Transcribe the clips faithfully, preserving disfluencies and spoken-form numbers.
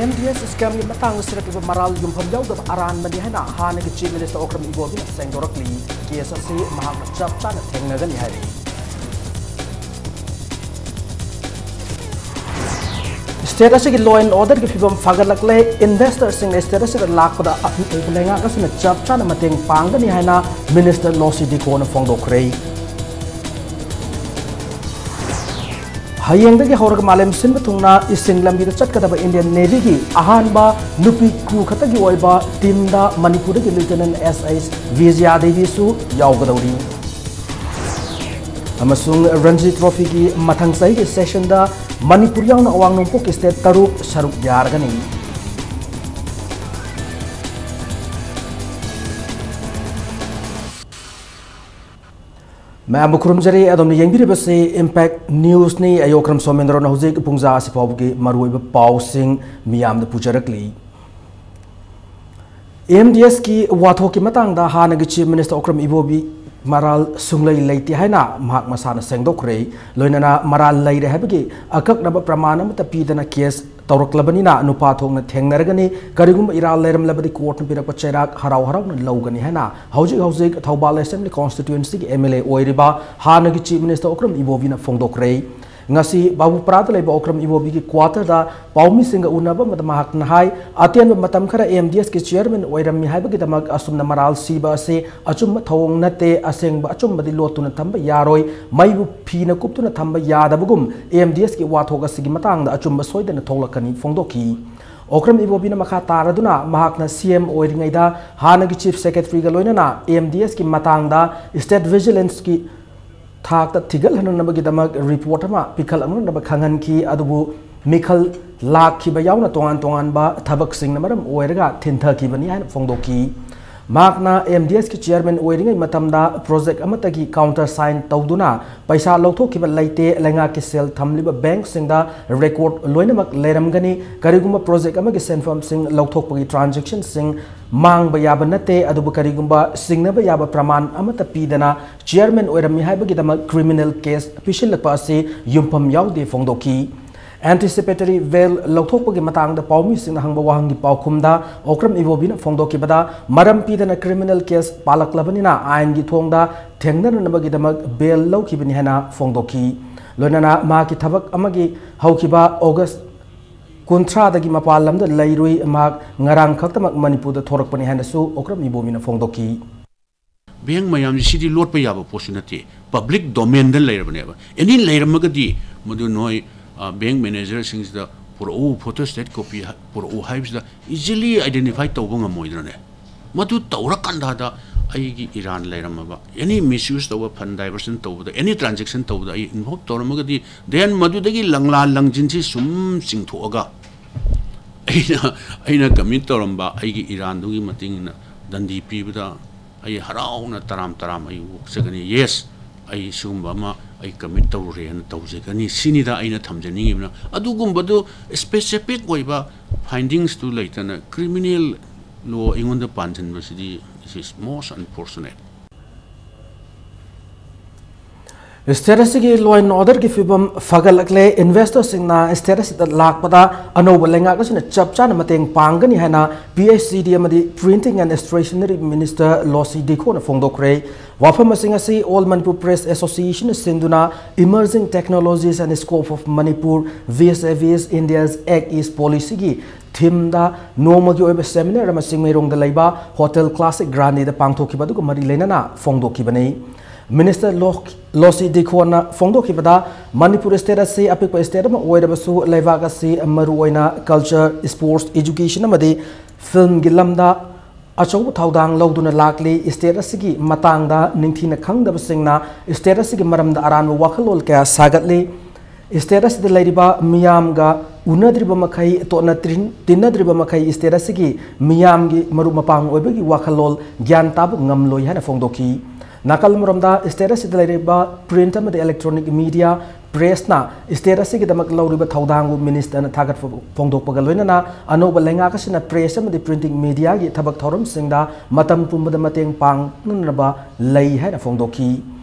M D S scamꯒꯤ ꯃꯇꯥꯡꯗ ꯁꯤꯔꯛꯂꯤꯕ ꯃꯔꯥꯜ ꯌꯨꯝꯐꯝ ꯌꯥꯎꯗꯕ ꯑꯔꯥꯟꯕꯅꯤ ꯍꯥꯏꯅ ꯍꯥꯟꯅꯒꯤ Chief Minister ꯑꯣꯀ꯭ꯔꯝ ꯏꯕꯣꯕꯤꯅ ꯁꯦꯡꯗꯣꯔꯛꯂꯤ꯫ Case ꯑꯁꯤ ꯃꯍꯥꯛꯅ ꯆꯞ ꯆꯥꯅ ꯊꯦꯡꯅꯒꯅꯤ ꯍꯥꯏꯔꯤ꯫ State ꯑꯁꯤꯒꯤ law and orderꯒꯤ ꯐꯤꯕꯝ ꯐꯒꯠꯂꯛꯂꯦ꯫ Investorꯁꯤꯡꯅ state ꯑꯁꯤꯗ ꯂꯥꯛꯄꯗ ꯂꯩꯉꯥꯛ ꯑꯁꯤꯅ ꯆꯞ ꯆꯥꯅ ꯃꯇꯦꯡ ꯄꯥꯡꯒꯅꯤ ꯍꯥꯏꯅ Minister ꯂꯣꯁꯤ ꯗꯤꯀꯣꯅ ꯐꯣꯡꯗꯣꯛꯈ꯭ꯔꯦ꯫ ꯍꯌꯦꯡꯗꯒꯤ ꯍꯧꯔꯒ ꯃꯥꯂꯦꯝ ꯁꯤꯟꯕ ꯊꯨꯡꯅ ꯏꯁꯤꯡ ꯂꯝꯕꯤꯗ ꯆꯠꯀꯗꯕ Indian Navyꯒꯤ ꯑꯍꯥꯟꯕ ꯅꯨꯄꯤ crew ꯈꯛꯇꯒꯤ ꯑꯣꯏꯕ teamꯗ ꯃꯅꯤꯄꯨꯔꯗꯒꯤ Lieutenant S S ꯕꯤꯖꯌꯥ ꯗꯦꯕꯤꯁꯨ ꯌꯥꯎꯒꯗꯧꯔꯤ꯫ ꯑꯃꯁꯨꯡ ꯔꯟꯖꯤ trophyꯒꯤ ꯃꯊꯪ ꯆꯍꯤꯒꯤ sessionꯗ ꯃꯅꯤꯄꯨꯔ ꯌꯥꯎꯅ ꯑꯋꯥꯡ ꯅꯣꯡꯄꯣꯛꯀꯤ state ꯇꯔꯨꯛ ꯁꯔꯨꯛ ꯌꯥꯔꯒꯅꯤ꯫ ꯃꯌꯥꯝꯕꯨ ꯈꯨꯔꯨꯝꯖꯔꯤ꯫ ꯑꯗꯣꯝꯅ ꯌꯦꯡꯕꯤꯔꯤꯕꯁꯤ Impact Newsꯅꯤ꯫ ꯑꯩ ꯑꯣꯀ꯭ꯔꯝ ꯁꯣꯃꯦꯟꯗ꯭ꯔꯣꯅ ꯍꯧꯖꯤꯛ ꯄꯨꯡꯖꯥ ꯑꯁꯤ ꯐꯥꯎꯕꯒꯤ ꯃꯔꯨꯑꯣꯏꯕ ꯄꯥꯎꯁꯤꯡ ꯃꯤꯌꯥꯝꯗ ꯄꯨꯖꯔꯛꯂꯤ꯫ M D Sꯀꯤ ꯋꯥꯊꯣꯛꯀꯤ ꯃꯇꯥꯡꯗ ꯍꯥꯟꯅꯒꯤ Chief Minister ꯑꯣꯀ꯭ꯔꯝ ꯏꯕꯣꯕꯤ ꯃꯔꯥꯜ ꯁꯨꯡꯂꯩ ꯂꯩꯇꯦ ꯍꯥꯏꯅ ꯃꯍꯥꯛ ꯃꯁꯥꯅ ꯁꯦꯡꯗꯣꯛꯈ꯭ꯔꯦ꯫ ꯂꯣꯏꯅꯅ ꯃꯔꯥꯜ ꯂꯩꯔꯦ ꯍꯥꯏꯕꯒꯤ ꯑꯀꯛꯅꯕ ꯄ꯭ꯔꯃꯥꯟ ꯑꯃꯠꯇ ꯄꯤꯗꯅ case ꯇꯧꯔꯛꯂꯕꯅꯤꯅ ꯅꯨꯄꯥ ꯊꯣꯛꯅ ꯊꯦꯡꯅꯔꯒꯅꯤ꯫ ꯀꯔꯤꯒꯨꯝꯕ ꯏꯔꯥꯜ ꯂꯩꯔꯝꯂꯕꯗꯤ courtꯅ ꯄꯤꯔꯛꯄ ꯆꯩꯔꯥꯛ ꯍꯔꯥꯎ ꯍꯔꯥꯎꯅ ꯂꯧꯒꯅꯤ ꯍꯥꯏꯅ ꯍꯧꯖꯤꯛ ꯍꯧꯖꯤꯛ Thoubal Assembly Constituencyꯒꯤ M L A ꯑꯣꯏꯔꯤꯕ ꯍꯥꯟꯅꯒꯤ Chief Minister ꯑꯣꯀ꯭ꯔꯝ ꯏꯕꯣꯕꯤꯅ ꯐꯣꯡꯗꯣꯛꯈ꯭ꯔꯦ꯫ ꯉꯁꯤ ꯕꯥꯕꯨꯄꯔꯥꯗ ꯂꯩꯕ ꯑꯣꯀ꯭ꯔꯝ ꯏꯕꯣꯕꯤꯒꯤ quarterꯗ ꯄꯥꯎꯃꯤꯁꯤꯡꯒ ꯎꯅꯕ ꯑꯃꯗ ꯃꯍꯥꯛꯅ ꯍꯥꯏ, ꯑꯇꯦꯟꯕ ꯃꯇꯝ ꯈꯔ M D Sꯀꯤ chairman ꯑꯣꯏꯔꯝꯃꯤ ꯍꯥꯏꯕꯒꯤꯗꯃꯛ ꯑꯁꯨꯝꯅ ꯃꯔꯥꯜ ꯁꯤꯕ ꯑꯁꯤ ꯑꯆꯨꯝꯕ ꯊꯧꯑꯣꯡ ꯅꯠꯇꯦ, ꯑꯁꯦꯡꯕ ꯑꯆꯨꯝꯕꯗꯤ ꯂꯣꯠꯇꯨꯅ ꯊꯝꯕ ꯌꯥꯔꯣꯏ, ꯃꯩꯕꯨ ꯐꯤꯅ ꯀꯨꯞꯇꯨꯅ ꯊꯝꯕ ꯌꯥꯗꯕꯒꯨꯝ M D Sꯀꯤ ꯋꯥꯊꯣꯛ ꯑꯁꯤꯒꯤ ꯃꯇꯥꯡꯗ ꯑꯆꯨꯝꯕ ꯁꯣꯏꯗꯅ ꯊꯣꯛꯂꯛꯀꯅꯤ ꯐꯣꯡꯗꯣꯛꯈꯤ꯫ ꯑꯣꯀ꯭ꯔꯝ ꯏꯕꯣꯕꯤꯅ ꯃꯈꯥ ꯇꯥꯔꯗꯨꯅ ꯃꯍꯥꯛꯅ C M ꯑꯣꯏꯔꯤꯉꯩꯗ ꯍꯥꯟꯅꯒꯤ Chief Secretaryꯒ ꯂꯣꯏꯅꯅ M D Sꯀꯤ ꯃꯇꯥꯡꯗ State Vigilanceꯀꯤ ꯊꯥꯛꯇ ꯊꯤꯒꯠꯍꯟꯅꯕꯒꯤꯗꯃꯛ report ꯑꯃ ꯄꯤꯈꯠꯂꯛꯅꯅꯕ ꯈꯪꯍꯟꯈꯤ, ꯑꯗꯨꯕꯨ ꯃꯤꯈꯜ ꯂꯥꯛꯈꯤꯕ ꯌꯥꯎꯅ ꯇꯣꯉꯥꯟ ꯇꯣꯉꯥꯟꯕ ꯊꯕꯛꯁꯤꯡꯅ ꯃꯔꯝ ꯑꯣꯏꯔꯒ ꯊꯤꯟꯊꯈꯤꯕꯅꯤ ꯍꯥꯏꯅ ꯐꯣꯡꯗꯣꯛꯈꯤ꯫ ꯃꯍꯥꯛꯅ M D Sꯀꯤ chairman ꯑꯣꯏꯔꯤꯉꯩ ꯃꯇꯝꯗ project ꯑꯃꯠꯇꯒꯤ counter sign ꯇꯧꯗꯨꯅ ꯄꯩꯁꯥ ꯂꯧꯊꯣꯛꯈꯤꯕ ꯂꯩꯇꯦ, ꯂꯩꯉꯥꯛꯀꯤ ꯁꯦꯜ ꯊꯝꯂꯤꯕ bankꯁꯤꯡꯗ record ꯂꯣꯏꯅꯃꯛ ꯂꯩꯔꯝꯒꯅꯤ꯫ ꯀꯔꯤꯒꯨꯝꯕ project ꯑꯃꯒꯤ ꯁꯦꯟꯐꯝꯁꯤꯡ ꯂꯧꯊꯣꯛꯄꯒꯤ transactionꯁꯤꯡ ꯃꯥꯡꯕ ꯌꯥꯕ ꯅꯠꯇꯦ, ꯑꯗꯨꯕꯨ ꯀꯔꯤꯒꯨꯝꯕ ꯁꯤꯡꯅꯕ ꯌꯥꯕ ꯄ꯭ꯔꯃꯥꯟ ꯑꯃꯠꯇ ꯄꯤꯗꯅ chairman ꯑꯣꯏꯔꯝꯃꯤ ꯍꯥꯏꯕꯒꯤꯗꯃꯛ criminal case ꯄꯤꯁꯤꯜꯂꯛꯄ ꯑꯁꯤ ꯌꯨꯝꯐꯝ ꯌꯥꯎꯗꯦ ꯐꯣꯡꯗꯣꯛꯈꯤ꯫ Anticipatory bail ꯂꯧꯊꯣꯛꯄꯒꯤ ꯃꯇꯥꯡꯗ ꯄꯥꯎꯃꯤꯁꯤꯡꯅ ꯍꯪꯕ ꯋꯥꯍꯪꯒꯤ ꯄꯥꯎꯈꯨꯝꯗ ꯑꯣꯀ꯭ꯔꯝ ꯏꯕꯣꯕꯤꯅ ꯐꯣꯡꯗꯣꯛꯈꯤꯕꯗ, ꯃꯔꯝ ꯄꯤꯗꯅ criminal case ꯄꯥꯜꯂꯛꯂꯕꯅꯤꯅ ꯑꯥꯏꯟꯒꯤ ꯊꯣꯡꯗ ꯊꯦꯡꯅꯅꯅꯕꯒꯤꯗꯃꯛ bail ꯂꯧꯈꯤꯕꯅꯤ ꯍꯥꯏꯅ ꯐꯣꯡꯗꯣꯛꯈꯤ꯫ ꯂꯣꯏꯅꯅ ꯃꯍꯥꯛꯀꯤ ꯊꯕꯛ ꯑꯃꯒꯤ ꯍꯧꯈꯤꯕ August ꯀꯨꯟꯊ꯭ꯔꯥꯗꯒꯤ ꯃꯄꯥꯟ ꯂꯝꯗ ꯂꯩꯔꯨꯏ꯫ ꯃꯍꯥꯛ ꯉꯔꯥꯡ ꯈꯛꯇꯃꯛ ꯃꯅꯤꯄꯨꯔꯗ ꯊꯣꯔꯛꯄꯅꯤ ꯍꯥꯏꯅꯁꯨ ꯑꯣꯀ꯭ꯔꯝ ꯏꯕꯣꯕꯤꯅ ꯐꯣꯡꯗꯣꯛꯈꯤ꯫ ꯕꯦꯡꯛ ꯃꯌꯥꯝꯁꯤ ꯁꯤꯗꯤ ꯂꯣꯠꯄ ꯌꯥꯕ ꯄꯣꯠꯁꯨ ꯅꯠꯇꯦ, public domainꯗ ꯂꯩꯔꯕꯅꯦꯕ꯫ ꯑꯦꯅꯤ ꯂꯩꯔꯝꯃꯒꯗꯤ ꯃꯗꯨ ꯅꯣꯏ ꯕꯦꯡꯛ ꯃꯦꯅꯦꯖꯔꯁꯤꯡꯁꯤꯗ ꯄꯨꯔꯛꯎ, ꯐꯣꯇꯣ ꯁ꯭ꯇꯦꯠ ꯀꯣꯄꯤ ꯄꯨꯔꯛꯎ ꯍꯥꯏꯕꯁꯤꯗ ꯏꯖꯤꯂꯤ ꯑꯥꯏꯗꯦꯟꯇꯤꯐꯥꯏ ꯇꯧꯕ ꯉꯝꯃꯣꯏꯗ꯭ꯔꯅꯦ? ꯃꯗꯨ ꯇꯧꯔꯀꯥꯟꯗ ꯑꯩꯒꯤ ꯏꯔꯥꯟ ꯂꯩꯔꯝꯃꯕ, ꯑꯦꯅꯤ ꯃꯤꯁꯌꯨꯁ ꯇꯧꯕ, ꯐꯟ ꯗꯥꯏꯚꯔꯁꯟ ꯇꯧꯕꯗ, ꯑꯦꯅꯤ ꯇ꯭ꯔꯥꯟꯖꯦꯛꯁꯟ ꯇꯧꯕꯗ ꯑꯩ ꯏꯟꯚꯣꯜꯕ ꯇꯧꯔꯝꯃꯒꯗꯤ, ꯗꯦꯟ ꯃꯗꯨꯗꯒꯤ ꯂꯪꯂꯥ ꯂꯪꯖꯤꯟꯁꯤ ꯁꯨꯝ ꯆꯤꯡꯊꯣꯛꯑꯒ ꯑꯩꯅ ꯑꯩꯅ ꯀꯃꯤꯠ ꯇꯧꯔꯝꯕ ꯑꯩꯒꯤ ꯏꯔꯥꯟꯗꯨꯒꯤ ꯃꯇꯨꯡ ꯏꯟꯅ ꯗꯟꯗꯤ ꯄꯤꯕꯗ ꯑꯩ ꯍꯔꯥꯎꯅ ꯇꯔꯥꯝ ꯇꯔꯥꯝ ꯑꯩ ꯑꯣꯛꯆꯒꯅꯤ꯫ ꯌꯦꯁ, ꯑꯩ ꯁꯤꯒꯨꯝꯕ ꯑꯃ ꯑꯩ ꯀꯃꯤꯠ ꯇꯧꯔꯨꯔꯦꯅ ꯇꯧꯖꯒꯅꯤ꯫ ꯁꯤꯅꯤꯗ ꯑꯩꯅ ꯊꯝꯖꯅꯤꯡꯉꯤꯕꯅ꯫ ꯑꯗꯨꯒꯨꯝꯕꯗꯨ ꯁ꯭ꯄꯦꯁꯤꯐꯤꯛ ꯑꯣꯏꯕ ꯐꯥꯏꯟꯗꯤꯡꯁꯇꯨ ꯂꯩꯇꯅ criminal law ꯑꯩꯉꯣꯟꯗ ꯄꯥꯟꯁꯤꯟꯕꯁꯤꯗꯤ, this is most unfortunate꯫ State ꯑꯁꯤꯒꯤ law and orderꯒꯤ ꯐꯤꯕꯝ ꯐꯒꯠꯂꯛꯂꯦ꯫ Investorꯁꯤꯡꯅ state ꯑꯁꯤꯗ ꯂꯥꯛꯄꯗ ꯑꯅꯧꯕ ꯂꯩꯉꯥꯛ ꯑꯁꯤꯅ ꯆꯞ ꯆꯥꯅ ꯃꯇꯦꯡ ꯄꯥꯡꯒꯅꯤ ꯍꯥꯏꯅ PHCD ꯑꯃꯗꯤ Printing and Stationery Minister ꯂꯣꯁꯤ ꯗꯤꯈꯣꯅ ꯐꯣꯡꯗꯣꯛꯈ꯭ꯔꯦ꯫ ꯋꯥꯐꯝꯁꯤꯡ ꯑꯁꯤ All Manipur Press Association ꯁꯤꯟꯗꯨꯅ Emerging Technologies and Scope of Manipur, VSAVS India's Act East Policyꯒꯤ themeꯗ ꯅꯣꯡꯃꯒꯤ ꯑꯣꯏꯕ seminar ꯑꯃ ꯆꯤꯡꯃꯩꯔꯣꯡꯗ ꯂꯩꯕ Hotel Classic Grandeꯗ ꯄꯥꯡꯊꯣꯛꯈꯤꯕ ꯑꯗꯨꯒ ꯃꯔꯤ ꯂꯩꯅꯅ ꯐꯣꯡꯗꯣꯛꯈꯤꯕꯅꯤ꯫ Minister ꯂꯣ-, ꯂꯣꯁꯤ ꯗꯤꯈꯣꯟꯅ ꯐꯣꯡꯗꯣꯛꯈꯤꯕꯗ, ꯃꯅꯤꯄꯨꯔ state ꯑꯁꯤ ꯑꯄꯤꯛꯄ state ꯑꯃ ꯑꯣꯏꯔꯕꯁꯨ ꯂꯩꯕꯥꯛ ꯑꯁꯤ ꯃꯔꯨꯑꯣꯏꯅ culture, sports, education ꯑꯃꯗꯤ filmꯒꯤ ꯂꯝꯗ ꯑꯆꯧꯕ ꯊꯧꯗꯥꯡ ꯂꯧꯗꯨꯅ ꯂꯥꯛꯂꯤ꯫ State ꯑꯁꯤꯒꯤ ꯃꯇꯥꯡꯗ ꯅꯤꯡꯊꯤꯅ ꯈꯪꯗꯕꯁꯤꯡꯅ state ꯑꯁꯤꯒꯤ ꯃꯔꯝꯗ ꯑꯔꯥꯟꯕ ꯋꯥꯈꯜꯂꯣꯟ ꯀꯌꯥ ꯁꯥꯒꯠꯂꯤ꯫ State ꯑꯁꯤꯗ ꯂꯩꯔꯤꯕ ꯃꯤꯌꯥꯝꯒ ꯎꯅꯗ꯭ꯔꯤꯕ ꯃꯈꯩ, ꯇꯣꯠꯅ ꯇ꯭ꯔꯤꯟ-, ꯇꯤꯟꯅꯗ꯭ꯔꯤꯕ ꯃꯈꯩ state ꯑꯁꯤꯒꯤ ꯃꯤꯌꯥꯝꯒꯤ ꯃꯔꯨꯞ ꯃꯄꯥꯡ ꯑꯣꯏꯕꯒꯤ ꯋꯥꯈꯜꯂꯣꯟ ꯒ꯭ꯌꯥꯟ ꯇꯥꯕ ꯉꯝꯂꯣꯏ ꯍꯥꯏꯅ ꯐꯣꯡꯗꯣꯛꯈꯤ꯫ ꯅꯥꯀꯜ ꯑꯃꯔꯣꯝꯗ state ꯑꯁꯤꯗ ꯂꯩꯔꯤꯕ print ꯑꯃꯗꯤ electronic media, pressꯅ state ꯑꯁꯤꯒꯤꯗꯃꯛ ꯂꯧꯔꯤꯕ ꯊꯧꯗꯥꯡꯕꯨ ministerꯅ ꯊꯥꯒꯠꯄ ꯐꯣꯡꯗꯣꯛꯄꯒ ꯂꯣꯏꯅꯅ ꯑꯅꯧꯕ ꯂꯩꯉꯥꯛ ꯑꯁꯤꯅ press ꯑꯃꯗꯤ printing mediaꯒꯤ ꯊꯕꯛ ꯊꯧꯔꯝꯁꯤꯡꯗ ꯃꯇꯝ ꯄꯨꯝꯕꯗ ꯃꯇꯦꯡ ꯄꯥꯡꯅꯅꯕ ꯂꯩ ꯍꯥꯏꯅ ꯐꯣꯡꯗꯣꯛꯈꯤ꯫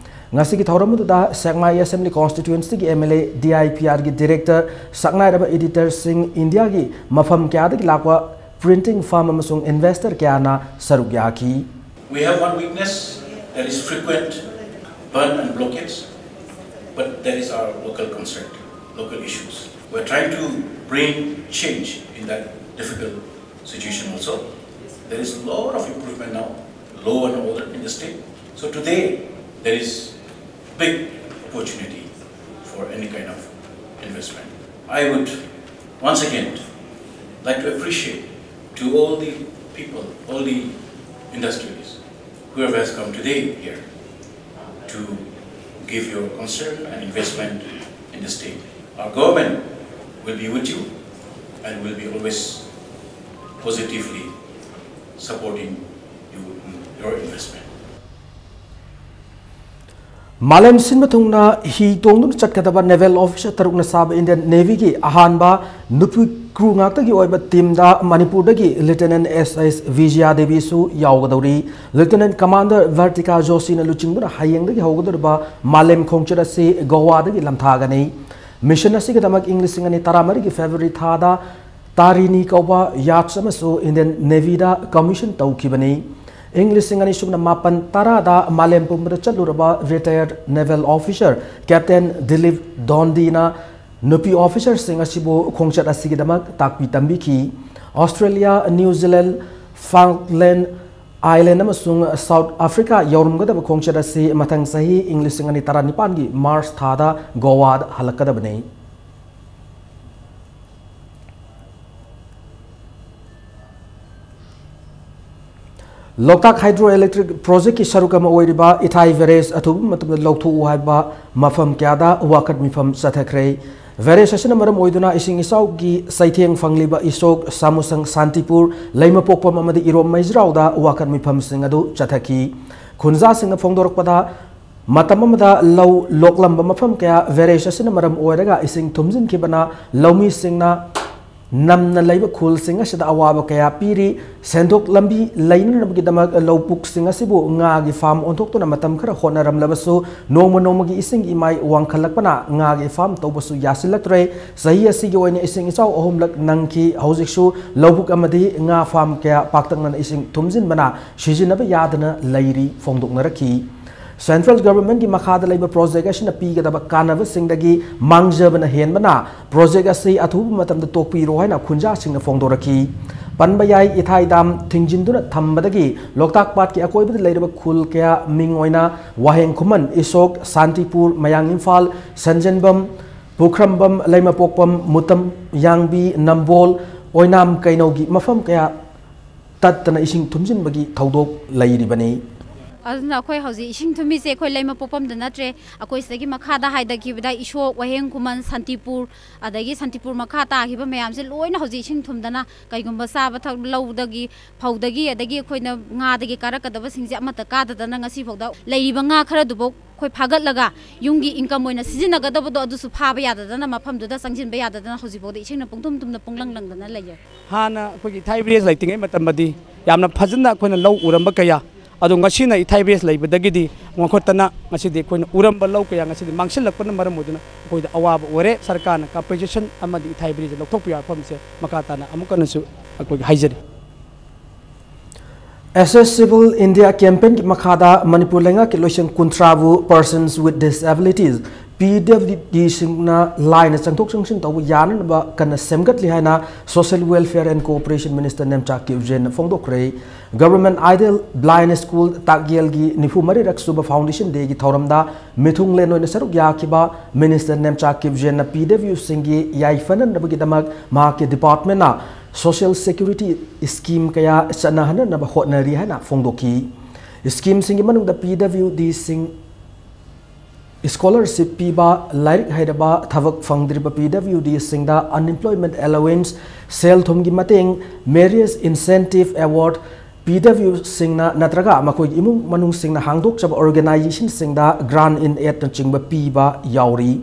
ꯉꯁꯤꯒꯤ ꯊꯧꯔꯝ ꯑꯗꯨꯗ ꯁꯦꯛꯃꯥꯏ ꯑꯦꯁꯦꯝꯕ꯭ꯂꯤ ꯀꯣꯟꯁꯇꯤꯇ꯭ꯌꯨꯑꯦꯟꯁꯤꯒꯤ M L A, D I P ꯑꯥꯔꯒꯤ ꯗꯤꯔꯦꯛꯇꯔ, ꯁꯛꯅꯥꯏꯔꯕ ꯏꯗꯤꯇꯔꯁꯤꯡ, ꯏꯟꯗꯤꯌꯥꯒꯤ ꯃꯐꯝ ꯀꯌꯥꯗꯒꯤ ꯂꯥꯛꯄ ꯄ꯭ꯔꯤꯟꯇꯤꯡ ꯐꯥꯔꯝ ꯑꯃꯁꯨꯡ ꯏꯟꯚꯦꯁꯇꯔ ꯀꯌꯥꯅ ꯁꯔꯨꯛ ꯌꯥꯈꯤ꯫ We have one weakness, that is frequent burn and blockades, but that is our local concern, local issues. We are trying to bring change in that difficult situation also. There is a lot of improvement now, law and order in the state. So today, there is big opportunity for any kind of investment. I would once again like to appreciate to all the people, all the industries, whoever has come today here to give your concern and investment in the state. Our government will be with you and will be always positively supporting you in your investment. ꯃꯥꯂꯦꯝ ꯁꯤꯟꯕ ꯊꯨꯡꯅ ꯍꯤ ꯇꯣꯡꯗꯨꯅ ꯆꯠꯀꯗꯕ naval officer ꯇꯔꯨꯛꯅ ꯁꯥꯕ Indian ꯅꯦꯚꯤꯒꯤ ꯑꯍꯥꯟꯕ ꯅꯨꯄꯤ crew ꯉꯥꯛꯇꯒꯤ ꯑꯣꯏꯕ ꯇꯤꯝꯗ ꯃꯅꯤꯄꯨꯔꯗꯒꯤ ꯂꯤꯌꯨꯇꯦꯅꯦꯟꯠ ꯑꯦꯁ ꯑꯦꯁ ꯕꯤꯖꯌꯥ ꯗꯦꯕꯤꯁꯨ ꯌꯥꯎꯒꯗꯧꯔꯤ꯫ ꯂꯤꯌꯨꯇꯦꯅꯦꯟꯠ ꯀꯃꯥꯟꯗꯔ ꯚꯔꯇꯤꯀꯥ ꯖꯣꯁꯤꯅ ꯂꯨꯆꯤꯡꯗꯨꯅ ꯍꯌꯦꯡꯗꯒꯤ ꯍꯧꯒꯗꯧꯔꯤꯕ ꯃꯥꯂꯦꯝ ꯈꯣꯡꯆꯠ ꯑꯁꯤ ꯒꯣꯋꯥꯗꯒꯤ ꯂꯝꯊꯥꯒꯅꯤ꯫ ꯃꯤꯁꯟ ꯑꯁꯤꯒꯤꯗꯃꯛ ꯏꯪ ꯂꯤꯁꯤꯡ ꯑꯅꯤ ꯇꯔꯥꯃꯔꯤꯒꯤ ꯐꯦꯕ꯭ꯔꯨꯋꯥꯔꯤ ꯊꯥꯗ ꯇꯥꯔꯤꯅꯤ ꯀꯧꯕ ꯌꯥꯠꯁ ꯑꯃꯁꯨ ꯏꯟꯗꯤꯌꯟ ꯅꯦꯚꯤꯗ ꯀꯃꯤꯁꯟ ꯇꯧꯈꯤꯕꯅꯤ꯫ ꯏꯪ ꯂꯤꯁꯤꯡ ꯑꯅꯤ ꯁꯨꯞꯅ ꯃꯥꯄꯟ ꯇꯔꯥꯗ ꯃꯥꯂꯦꯝ ꯄꯨꯝꯕꯗ ꯆꯠꯂꯨꯔꯕ ꯔꯤꯇꯥꯌꯔꯗ ꯅꯦꯚꯦꯜ ꯑꯣꯐꯤꯁꯔ ꯀꯦꯞꯇꯦꯟ ꯗꯤꯂꯤꯞ ꯗꯣꯟꯗꯤꯅ ꯅꯨꯄꯤ ꯑꯣꯐꯤꯁꯔꯁꯤꯡ ꯑꯁꯤꯕꯨ ꯈꯣꯡꯆꯠ ꯑꯁꯤꯒꯤꯗꯃꯛ ꯇꯥꯛꯄꯤ ꯇꯝꯕꯤꯈꯤ꯫ ꯑꯣꯁꯇ꯭ꯔꯦꯂꯤꯌꯥ, ꯅ꯭ꯌꯨ ꯖꯤꯂꯦꯟ, ꯐꯥꯜꯛꯂꯦꯟ ꯑꯥꯏꯂꯦꯟ ꯑꯃꯁꯨꯡ ꯁꯥꯎꯠ ꯑꯐ꯭ꯔꯤꯀꯥ ꯌꯧꯔꯝꯒꯗꯕ ꯈꯣꯡꯆꯠ ꯑꯁꯤ ꯃꯊꯪ ꯆꯍꯤ ꯏꯪ ꯂꯤꯁꯤꯡ ꯑꯅꯤ ꯇꯔꯥꯅꯤꯄꯥꯟꯒꯤ ꯃꯥꯔꯆ ꯊꯥꯗ ꯒꯣꯋꯥꯗ ꯍꯜꯂꯛꯀꯗꯕꯅꯤ꯫ ꯂꯣꯛꯇꯥꯛ ꯍꯥꯏꯗ꯭ꯔꯣ ꯏꯂꯦꯛꯇ꯭ꯔꯤꯛ ꯄ꯭ꯔꯣꯖꯦꯛꯀꯤ ꯁꯔꯨꯛ ꯑꯃ ꯑꯣꯏꯔꯤꯕ ꯏꯊꯥꯏ ꯕꯦꯔꯦꯖ ꯑꯊꯨꯕ ꯃꯇꯝꯗ ꯂꯧꯊꯣꯛꯎ ꯍꯥꯏꯕ ꯃꯐꯝ ꯀꯌꯥꯗ ꯋꯥꯀꯠ ꯃꯤꯐꯝ ꯆꯠꯊꯈ꯭ꯔꯦ꯫ ꯕꯦꯔꯦꯖ ꯑꯁꯤꯅ ꯃꯔꯝ ꯑꯣꯏꯗꯨꯅ ꯏꯁꯤꯡ ꯏꯆꯥꯎꯒꯤ ꯆꯩꯊꯦꯡ ꯐꯪꯂꯤꯕ ꯏꯁꯣꯛ, ꯁꯥꯃꯨꯁꯪ, ꯁꯥꯟꯇꯤꯄꯨꯔ, ꯂꯩꯃꯄꯣꯛꯄꯝ ꯑꯃꯗꯤ ꯏꯔꯣꯝ ꯃꯩꯖ꯭ꯔꯥꯎꯗ ꯋꯥꯀꯠ ꯃꯤꯐꯝꯁꯤꯡ ꯑꯗꯨ ꯆꯠꯊꯈꯤ꯫ ꯈꯨꯟꯖꯥꯁꯤꯡꯅ ꯐꯣꯡꯗꯣꯔꯛꯄꯗ, ꯃꯇꯝ ꯑꯃꯗ ꯂꯧ ꯂꯣꯛꯂꯝꯕ ꯃꯐꯝ ꯀꯌꯥ ꯕꯦꯔꯦꯖ ꯑꯁꯤꯅ ꯃꯔꯝ ꯑꯣꯏꯔꯒ ꯏꯁꯤꯡ ꯊꯨꯝꯖꯤꯟꯈꯤꯕꯅ ꯂꯧꯃꯤꯁꯤꯡꯅ ꯅꯝꯅ ꯂꯩꯕ ꯈꯨꯜꯁꯤꯡ ꯑꯁꯤꯗ ꯑꯋꯥꯕ ꯀꯌꯥ ꯄꯤꯔꯤ꯫ ꯁꯦꯟꯊꯣꯛ ꯂꯝꯕꯤ ꯂꯩꯅꯅꯕꯒꯤꯗꯃꯛ ꯂꯧꯕꯨꯛꯁꯤꯡ ꯑꯁꯤꯕꯨ ꯉꯥꯒꯤ ꯐꯥꯔꯝ ꯑꯣꯟꯊꯣꯛꯇꯨꯅ ꯃꯇꯝ ꯈꯔ ꯍꯣꯠꯅꯔꯝꯂꯕꯁꯨ, ꯅꯣꯡꯃ ꯅꯣꯡꯃꯒꯤ ꯏꯁꯤꯡ ꯏꯃꯥꯏ ꯋꯥꯡꯈꯠꯂꯛꯄꯅ ꯉꯥꯒꯤ ꯐꯥꯔꯝ ꯇꯧꯕꯁꯨ ꯌꯥꯁꯤꯜꯂꯛꯇ꯭ꯔꯦ꯫ ꯆꯍꯤ ꯑꯁꯤꯒꯤ ꯑꯣꯏꯅ ꯏꯁꯤꯡ ꯏꯆꯥꯎ ꯑꯍꯨꯝꯂꯛ ꯅꯪꯈꯤ꯫ ꯍꯧꯖꯤꯛꯁꯨ ꯂꯧꯕꯨꯛ ꯑꯃꯗꯤ ꯉꯥ ꯐꯥꯔꯝ ꯀꯌꯥ ꯄꯥꯛꯇꯛꯅꯅ ꯏꯁꯤꯡ ꯊꯨꯝꯖꯤꯟꯕꯅ ꯁꯤꯖꯤꯟꯅꯕ ꯌꯥꯗꯅ ꯂꯩꯔꯤ ꯐꯣꯡꯗꯣꯛꯅꯔꯛꯈꯤ꯫ Central Government ꯀꯤ ꯃꯈꯥꯗ ꯂꯩꯕ ꯄ꯭ꯔꯣꯖꯦꯛ ꯑꯁꯤꯅ ꯄꯤꯒꯗꯕ ꯀꯥꯟꯅꯕꯁꯤꯡꯗꯒꯤ ꯃꯥꯡꯖꯕꯅ ꯍꯦꯟꯕꯅ ꯄ꯭ꯔꯣꯖꯦꯛ ꯑꯁꯤ ꯑꯊꯨꯕ ꯃꯇꯝꯗ ꯇꯣꯛꯄꯤꯔꯣ ꯍꯥꯏꯅ ꯈꯨꯟꯖꯥꯁꯤꯡꯅ ꯐꯣꯡꯗꯣꯔꯛꯈꯤ꯫ ꯄꯟꯕ ꯌꯥꯏ, ꯏꯊꯥꯏ ꯗꯥꯝ ꯊꯤꯡꯖꯤꯟꯗꯨꯅ ꯊꯝꯕꯗꯒꯤ ꯂꯣꯛꯇꯥꯛ ꯄꯥꯠꯀꯤ ꯑꯀꯣꯏꯕꯗ ꯂꯩꯔꯕ ꯈꯨꯜ ꯀꯌꯥ, ꯃꯤꯡ ꯑꯣꯏꯅ ꯋꯥꯍꯦꯡ ꯈꯨꯃꯟ, ꯏꯁꯣꯛ, ꯁꯥꯟꯇꯤꯄꯨꯔ, ꯃꯌꯥꯡ ꯏꯝꯐꯥꯜ, ꯁꯟꯖꯦꯟꯕꯝ, ꯄꯨꯈ꯭ꯔꯝꯕꯝ, ꯂꯩꯃꯄꯣꯛꯄꯝ, ꯃꯨꯇꯝ, ꯌꯥꯡꯕꯤ, ꯅꯝꯕꯣꯜ, ꯑꯣꯏꯅꯥꯝ ꯀꯩꯅꯧꯒꯤ ꯃꯐꯝ ꯀꯌꯥ ꯇꯠꯇꯅ ꯏꯁꯤꯡ ꯊꯨꯝꯖꯤꯟꯕꯒꯤ ꯊꯧꯗꯣꯛ ꯂꯩꯔꯤꯕꯅꯤ꯫ ꯑꯗꯨꯅ ꯑꯩꯈꯣꯏ ꯍꯧꯖꯤꯛ ꯏꯁꯤꯡ ꯊꯨꯝꯃꯤꯁꯦ ꯑꯩꯈꯣꯏ ꯂꯩꯃꯄꯣꯛꯄꯝꯗ ꯅꯠꯇ꯭ꯔꯦ, ꯑꯩꯈꯣꯏ ꯁꯤꯗꯒꯤ ꯃꯈꯥꯗ ꯍꯥꯏꯊꯈꯤꯕꯗ ꯏꯁꯣꯛ, ꯋꯥꯍꯦꯡ ꯈꯨꯃꯟ, ꯁꯥꯟꯇꯤꯄꯨꯔ, ꯑꯗꯒꯤ ꯁꯥꯟꯇꯤꯄꯨꯔ ꯃꯈꯥ ꯇꯥꯈꯤꯕ ꯃꯌꯥꯝꯁꯦ ꯂꯣꯏꯅ ꯍꯧꯖꯤꯛ ꯏꯁꯤꯡ ꯊꯨꯝꯗꯅ ꯀꯩꯒꯨꯝꯕ ꯆꯥꯕ ꯊꯛ-, ꯂꯧꯗꯒꯤ, ꯐꯧꯗꯒꯤ, ꯑꯗꯒꯤ ꯑꯩꯈꯣꯏꯅ ꯉꯥꯗꯒꯤ ꯀꯥꯔꯛꯀꯗꯕꯁꯤꯡꯁꯦ ꯑꯃꯠꯇ ꯀꯥꯗꯗꯅ ꯉꯁꯤꯐꯥꯎꯗ ꯂꯩꯔꯤꯕ ꯉꯥ ꯈꯔꯗꯨꯐꯥꯎ ꯑꯩꯈꯣꯏ ꯐꯥꯒꯠꯂꯒ ꯌꯨꯝꯒꯤ income ꯑꯣꯏꯅ ꯁꯤꯖꯤꯟꯅꯒꯗꯕꯗꯣ ꯑꯗꯨꯁꯨ ꯐꯥꯕ ꯌꯥꯗꯗꯅ, ꯃꯐꯝꯗꯨꯗ ꯆꯪꯁꯤꯟꯕ ꯌꯥꯗꯗꯅ ꯍꯧꯖꯤꯛꯐꯥꯎꯗ ꯏꯁꯤꯡꯅ ꯄꯨꯡꯊꯨꯝ ꯊꯨꯝꯅ ꯄꯨꯡꯂꯪ ꯂꯪꯗꯅ ꯂꯩꯌꯦ꯫ ꯍꯥꯟꯅ ꯑꯩꯈꯣꯏꯒꯤ ꯏꯊꯥꯏ village ꯂꯩꯇ꯭ꯔꯤꯉꯩ ꯃꯇꯝꯗꯗꯤ ꯌꯥꯝꯅ ꯐꯖꯅ ꯑꯩꯈꯣꯏꯅ ꯂꯧ ꯎꯔꯝꯕ ꯀꯌꯥ, ꯑꯗꯣ ꯉꯁꯤꯅ ꯏꯊꯥꯏ village ꯂꯩꯕꯗꯒꯤꯗꯤ ꯉꯟꯈꯠꯇꯅ ꯉꯁꯤꯗꯤ ꯑꯩꯈꯣꯏꯅ ꯎꯔꯝꯕ ꯂꯧ ꯀꯌꯥ ꯉꯁꯤꯗꯤ ꯃꯥꯡꯁꯤꯜꯂꯛꯄꯅ ꯃꯔꯝ ꯑꯣꯏꯗꯨꯅ ꯑꯩꯈꯣꯏꯗ ꯑꯋꯥꯕ ꯑꯣꯏꯔꯦ꯫ ꯁꯔꯀꯥꯔꯅ compensation ꯑꯃꯗꯤ ꯏꯊꯥꯏ village ꯂꯧꯊꯣꯛꯄ ꯌꯥꯕ ꯋꯥꯐꯝꯁꯦ ꯃꯈꯥ ꯇꯥꯅ ꯑꯃꯨꯛ ꯍꯟꯅꯁꯨ ꯑꯩꯈꯣꯏꯒꯤ ꯍꯥꯏꯖꯔꯤ꯫ Accessible India Campaign ꯒꯤ ꯃꯈꯥꯗ ꯃꯅꯤꯄꯨꯔ ꯂꯩꯉꯥꯛꯀꯤ ꯂꯣꯏꯁꯪ ꯀꯨꯟꯊ꯭ꯔꯥꯕꯨ Persons with Disabilities, P W D ꯁꯤꯡꯅ ꯂꯥꯏꯅ ꯆꯪꯊꯣꯛ ꯆꯪꯁꯤꯟ ꯇꯧꯕ ꯌꯥꯅꯅꯕ ꯀꯟꯅ ꯁꯦꯝꯒꯠꯂꯤ ꯍꯥꯏꯅ Social Welfare and Cooperation Minister Nemcha ꯀꯤꯞꯖꯦꯟꯅ ꯐꯣꯡꯗꯣꯛꯈ꯭ꯔꯦ꯫ Government Aided Blind School ꯇꯥꯛꯌꯦꯜꯒꯤ ꯅꯤꯐꯨ ꯃꯔꯤꯔꯛ ꯁꯨꯕ Foundation Day ꯒꯤ ꯊꯧꯔꯝꯗ ꯃꯤꯊꯨꯡꯂꯦꯟ ꯑꯣꯏꯅ ꯁꯔꯨꯛ ꯌꯥꯈꯤꯕ Minister ꯅꯦꯝꯆꯥ ꯀꯤꯞꯖꯦꯟꯅ P W ꯁꯤꯡꯒꯤ ꯌꯥꯏꯐꯅꯅꯕꯒꯤꯗꯃꯛ ꯃꯍꯥꯛꯀꯤ department ꯅ social security scheme ꯀꯌꯥ ꯆꯠꯅꯍꯟꯅꯅꯕ ꯍꯣꯠꯅꯔꯤ ꯍꯥꯏꯅ ꯐꯣꯡꯗꯣꯛꯈꯤ꯫ Scheme ꯁꯤꯡꯒꯤ ꯃꯅꯨꯡꯗ P W D ꯁꯤꯡ scholarship ꯄꯤꯕ, ꯂꯥꯏꯔꯤꯛ ꯍꯩꯔꯕ ꯊꯕꯛ ꯐꯪꯗ꯭ꯔꯤꯕ P W D ꯁꯤꯡꯗ unemployment allowance, ꯁꯦꯜ ꯊꯨꯝꯒꯤ ꯃꯇꯦꯡ, marriage incentive award, P W ꯁꯤꯡꯅ ꯅꯠꯇ꯭ꯔꯒ ꯃꯈꯣꯏꯒꯤ ꯏꯃꯨꯡ ꯃꯅꯨꯡꯁꯤꯡꯅ ꯍꯥꯡꯗꯣꯛꯆꯕ organization ꯁꯤꯡꯗ grant in aid ꯅꯆꯤꯡꯕ ꯄꯤꯕ ꯌꯥꯎꯔꯤ꯫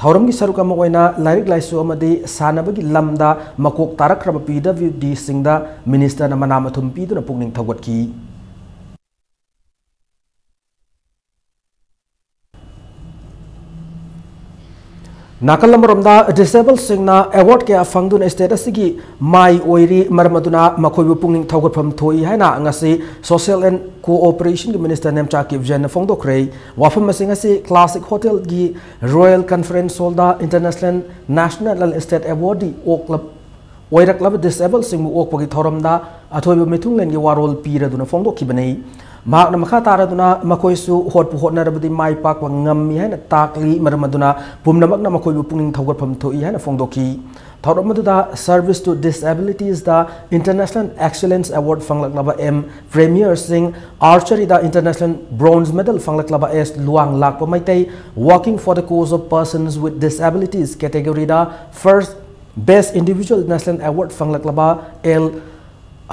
ꯊꯧꯔꯝꯒꯤ ꯁꯔꯨꯛ ꯑꯃ ꯑꯣꯏꯅ ꯂꯥꯏꯔꯤꯛ ꯂꯥꯏꯁꯨ ꯑꯃꯗꯤ ꯁꯥꯟꯅꯕꯒꯤ ꯂꯝꯗ ꯃꯀꯣꯛ ꯇꯥꯔꯛꯈ꯭ꯔꯕ ꯄꯤ ꯗꯕ꯭ꯂꯤꯎ ꯗꯤꯁꯤꯡꯗ ꯃꯤꯅꯤꯁꯇꯔꯅ ꯃꯅꯥ ꯃꯊꯨꯝ ꯄꯤꯗꯨꯅ ꯄꯨꯛꯅꯤꯡ ꯊꯧꯒꯠꯈꯤ꯫ ꯅꯥꯀꯜ ꯑꯃꯔꯣꯝꯗ, ꯗꯤꯁꯦꯕꯜꯁꯤꯡꯅ ꯑꯦꯋꯥꯔꯗ ꯀꯌꯥ ꯐꯪꯗꯨꯅ ꯁ꯭ꯇꯦꯠ ꯑꯁꯤꯒꯤ ꯃꯥꯏ ꯑꯣꯏꯔꯤ꯫ ꯃꯔꯝ ꯑꯗꯨꯅ ꯃꯈꯣꯏꯕꯨ ꯄꯨꯛꯅꯤꯡ ꯊꯧꯒꯠꯐꯝ ꯊꯣꯛꯏ ꯍꯥꯏꯅ ꯉꯁꯤ ꯁꯣꯁꯤꯌꯦꯜ ꯑꯦꯟ ꯀꯣꯑꯣꯄꯔꯦꯁꯟꯒꯤ ꯃꯤꯅꯤꯁꯇꯔ ꯅꯦꯝꯆꯥ ꯀꯤꯞꯖꯟꯅ ꯐꯣꯡꯗꯣꯛꯈ꯭ꯔꯦ꯫ ꯋꯥꯐꯝ ꯑꯁꯤꯡ ꯑꯁꯤ ꯀ꯭ꯂꯥꯁꯤꯛ ꯍꯣꯇꯦꯜꯒꯤ ꯔꯣꯌꯦꯜ ꯀꯟꯐꯔꯦꯟꯁ ꯍꯣꯜꯗ ꯏꯟꯇꯔꯅꯦꯁꯅꯦꯜ ꯅꯦꯁꯅꯦꯜ ꯁ꯭ꯇꯦꯠ ꯑꯦꯋꯥꯔꯗꯤ ꯑꯣꯛꯂꯕ ꯑꯣꯏꯔꯛꯂꯕ ꯗꯤꯁꯦꯕꯜꯁꯤꯡꯕꯨ ꯑꯣꯛꯄꯒꯤ ꯊꯧꯔꯝꯗ ꯑꯊꯣꯏꯕ ꯃꯤꯊꯨꯡꯂꯦꯟꯒꯤ ꯋꯥꯔꯣꯜ ꯄꯤꯔꯗꯨꯅ ꯐꯣꯡꯗꯣꯛꯈꯤꯕꯅꯤ꯫ ꯃꯍꯥꯛꯅ ꯃꯈꯥ ꯇꯥꯔꯗꯨꯅ ꯃꯈꯣꯏꯁꯨ ꯍꯣꯠꯄꯨ ꯍꯣꯠꯅꯔꯕꯗꯤ ꯃꯥꯏ ꯄꯥꯛꯄ ꯉꯝꯃꯤ ꯍꯥꯏꯅ ꯇꯥꯛꯂꯤ, ꯃꯔꯝ ꯑꯗꯨꯅ ꯄꯨꯝꯅꯃꯛꯅ ꯃꯈꯣꯏꯕꯨ ꯄꯨꯛꯅꯤꯡ ꯊꯧꯒꯠꯐꯝ ꯊꯣꯛꯏ ꯍꯥꯏꯅ ꯐꯣꯡꯗꯣꯛꯈꯤ꯫ ꯊꯧꯔꯝ ꯑꯗꯨꯗ Service to Disabilitiesꯗ International Excellence Award ꯐꯪꯂꯛꯂꯕ ꯑꯦꯝ ꯄ꯭ꯔꯦꯃꯤꯌꯔ ꯁꯤꯡ, Archeryꯗ International Bronze Medal ꯐꯪꯂꯛꯂꯕ S Luwang Lakpa Meitei, Working for the Cause of Persons with Disabilities categoryꯗ First Best Individual National Award ꯐꯪꯂꯛꯂꯕ L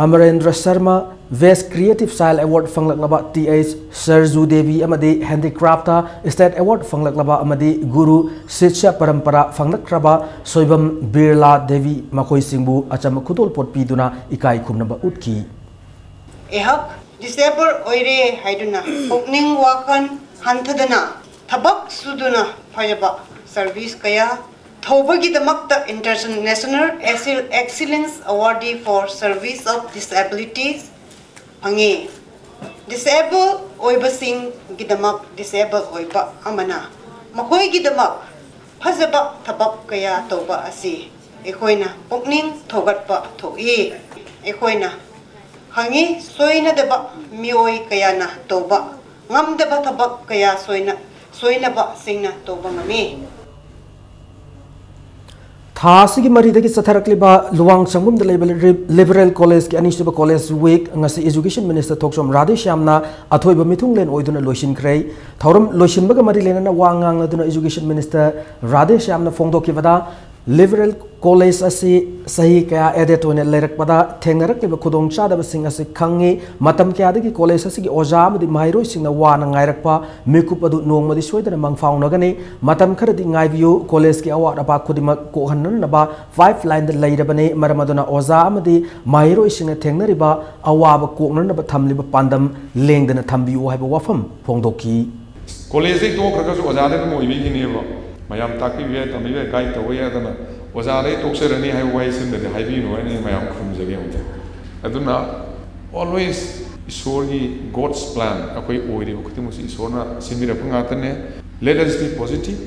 Amarendra Sharma, Best Creative Child Award ꯐꯪꯂꯛꯂꯕ ꯇꯤ ꯑꯩꯆ ꯁꯔꯖꯨ ꯗꯦꯕꯤ ꯑꯃꯗꯤ Handicraftꯇ State Award ꯐꯪꯂꯛꯂꯕ ꯑꯃꯗꯤ ꯒꯨꯔꯨ ꯁꯤꯁ꯭ꯌ ꯄꯔꯝꯄꯔꯥ ꯐꯪꯂꯛꯈ꯭ꯔꯕ ꯁꯣꯏꯕꯝ ꯕꯤꯔꯂꯥ ꯗꯦꯕꯤ, ꯃꯈꯣꯏꯁꯤꯡꯕꯨ ꯑꯆꯝꯕ ꯈꯨꯗꯣꯜꯄꯣꯠ ꯄꯤꯗꯨꯅ ꯏꯀꯥꯏ ꯈꯨꯝꯅꯕ ꯎꯠꯈꯤ꯫ ꯑꯩꯍꯥꯛ ꯗꯤꯁꯦꯕꯜ ꯑꯣꯏꯔꯦ ꯍꯥꯏꯗꯨꯅ ꯄꯨꯛꯅꯤꯡ ꯋꯥꯈꯜ ꯍꯟꯊꯗꯅ ꯊꯕꯛ ꯁꯨꯗꯨꯅ ꯐꯖꯕ ꯁꯔꯚꯤꯁ ꯀꯌꯥ ꯇꯧꯕꯒꯤꯗꯃꯛꯇ International Excellence Award for Service of Disabilities ꯐꯪꯉꯤ꯫ ꯗꯤꯁꯦꯕꯜ ꯑꯣꯏꯕꯁꯤꯡꯒꯤꯗꯃꯛ ꯗꯤꯁꯦꯕꯜ ꯑꯣꯏꯕ ꯑꯃꯅ ꯃꯈꯣꯏꯒꯤꯗꯃꯛ ꯐꯖꯕ ꯊꯕꯛ ꯀꯌꯥ ꯇꯧꯕ ꯑꯁꯤ ꯑꯩꯈꯣꯏꯅ ꯄꯨꯛꯅꯤꯡ ꯊꯧꯒꯠꯄ ꯊꯣꯛꯏ꯫ ꯑꯩꯈꯣꯏꯅ ꯈꯪꯉꯤ, ꯁꯣꯏꯅꯗꯕ ꯃꯤꯑꯣꯏ ꯀꯌꯥꯅ ꯇꯧꯕ ꯉꯝꯗꯕ ꯊꯕꯛ ꯀꯌꯥ ꯁꯣꯏꯅ-, ꯁꯣꯏꯅꯕꯁꯤꯡꯅ ꯇꯧꯕ ꯉꯝꯃꯤ꯫ ꯊꯥ ꯑꯁꯤꯒꯤ ꯃꯔꯤꯗꯒꯤ ꯆꯠꯊꯔꯛꯂꯤꯕ ꯂꯨꯋꯥꯡ ꯁꯪꯒꯨꯝꯗ ꯂꯩꯕ ꯂꯤ-, ꯂꯤꯕꯔꯦꯜ ꯀꯣꯂꯦꯖꯀꯤ ꯑꯅꯤꯁꯨꯕ ꯀꯣꯂꯦꯖ ꯋꯤꯛ ꯉꯁꯤ ꯏꯖꯨꯀꯦꯁꯟ ꯃꯤꯅꯤꯁꯇꯔ ꯊꯣꯛꯆꯣꯝ ꯔꯥꯙꯦꯁ꯭ꯌꯥꯝꯅ ꯑꯊꯣꯏꯕ ꯃꯤꯊꯨꯡꯂꯦꯟ ꯑꯣꯏꯗꯨꯅ ꯂꯣꯏꯁꯤꯟꯈ꯭ꯔꯦ꯫ ꯊꯧꯔꯝ ꯂꯣꯏꯁꯤꯟꯕꯒ ꯃꯔꯤ ꯂꯩꯅꯅ ꯋꯥ ꯉꯥꯡꯂꯗꯨꯅ ꯏꯖꯨꯀꯦꯁꯟ ꯃꯤꯅꯤꯁꯇꯔ ꯔꯥꯙꯦꯁ꯭ꯌꯥꯝꯅ ꯐꯣꯡꯗꯣꯛꯈꯤꯕꯗ, Liberal College ꯑꯁꯤ ꯆꯍꯤ ꯀꯌꯥ added ꯑꯣꯏꯅ ꯂꯩꯔꯛꯄꯗ ꯊꯦꯡꯅꯔꯛꯂꯤꯕ ꯈꯨꯗꯣꯡꯆꯥꯗꯕꯁꯤꯡ ꯑꯁꯤ ꯈꯪꯉꯤ꯫ ꯃꯇꯝ ꯀꯌꯥꯗꯒꯤ college ꯑꯁꯤꯒꯤ ꯑꯣꯖꯥ ꯑꯃꯗꯤ ꯃꯍꯩꯔꯣꯏꯁꯤꯡꯅ ꯋꯥꯅ ꯉꯥꯏꯔꯛꯄ ꯃꯤꯀꯨꯞ ꯑꯗꯨ ꯅꯣꯡꯃꯗꯤ ꯁꯣꯏꯗꯅ ꯃꯪꯐꯥꯎꯅꯒꯅꯤ꯫ ꯃꯇꯝ ꯈꯔꯗꯤ ꯉꯥꯏꯕꯤꯌꯨ꯫ College ꯀꯤ ꯑꯋꯥꯠ ꯑꯄꯥ ꯈꯨꯗꯤꯡꯃꯛ ꯀꯣꯛꯍꯟꯅꯅꯕ pipeline ꯗ ꯂꯩꯔꯕꯅꯤ꯫ ꯃꯔꯝ ꯑꯗꯨꯅ ꯑꯣꯖꯥ ꯑꯃꯗꯤ ꯃꯍꯩꯔꯣꯏꯁꯤꯡꯅ ꯊꯦꯡꯅꯔꯤꯕ ꯑꯋꯥꯕ ꯀꯣꯛꯅꯅꯕ ꯊꯝꯂꯤꯕ ꯄꯥꯟꯗꯝ ꯂꯦꯡꯗꯅ ꯊꯝꯕꯤꯌꯨ ꯍꯥꯏꯕ ꯋꯥꯐꯝ ꯐꯣꯡꯗꯣꯛꯈꯤ꯫ College ꯇꯣꯛꯈ꯭ꯔꯒꯁꯨ ꯑꯣꯖꯥꯗꯤ ꯑꯗꯨꯝ ꯑꯣꯏꯕꯤꯈꯤꯅꯦꯕ꯫ ꯃꯌꯥꯝ ꯇꯥꯛꯄꯤꯕ ꯌꯥꯏ, ꯇꯝꯕꯤꯕ ꯌꯥꯏ, guide ꯇꯧꯕ ꯌꯥꯏ꯫ ꯑꯗꯨꯅ ꯑꯣꯖꯥꯗꯩ ꯇꯣꯛꯆꯔꯅꯤ ꯍꯥꯏꯕ ꯋꯥꯍꯩꯁꯤꯃꯗꯤ ꯍꯥꯏꯕꯤꯒꯅꯨ ꯍꯥꯏꯅ ꯑꯩ ꯃꯌꯥꯝ ꯈꯨꯔꯨꯝꯖꯒꯦ ꯑꯃꯨꯛꯇ꯫ ꯑꯗꯨꯅ always ꯏꯁꯣꯔꯒꯤ God's plan, ꯑꯩꯈꯣꯏ ꯑꯣꯏꯔꯤꯕ ꯈꯨꯗꯤꯡꯃꯛꯁꯤ ꯏꯁꯣꯔꯅ ꯁꯤꯟꯕꯤꯔꯛꯄ ꯉꯥꯛꯇꯅꯦ꯫ Let us be positive.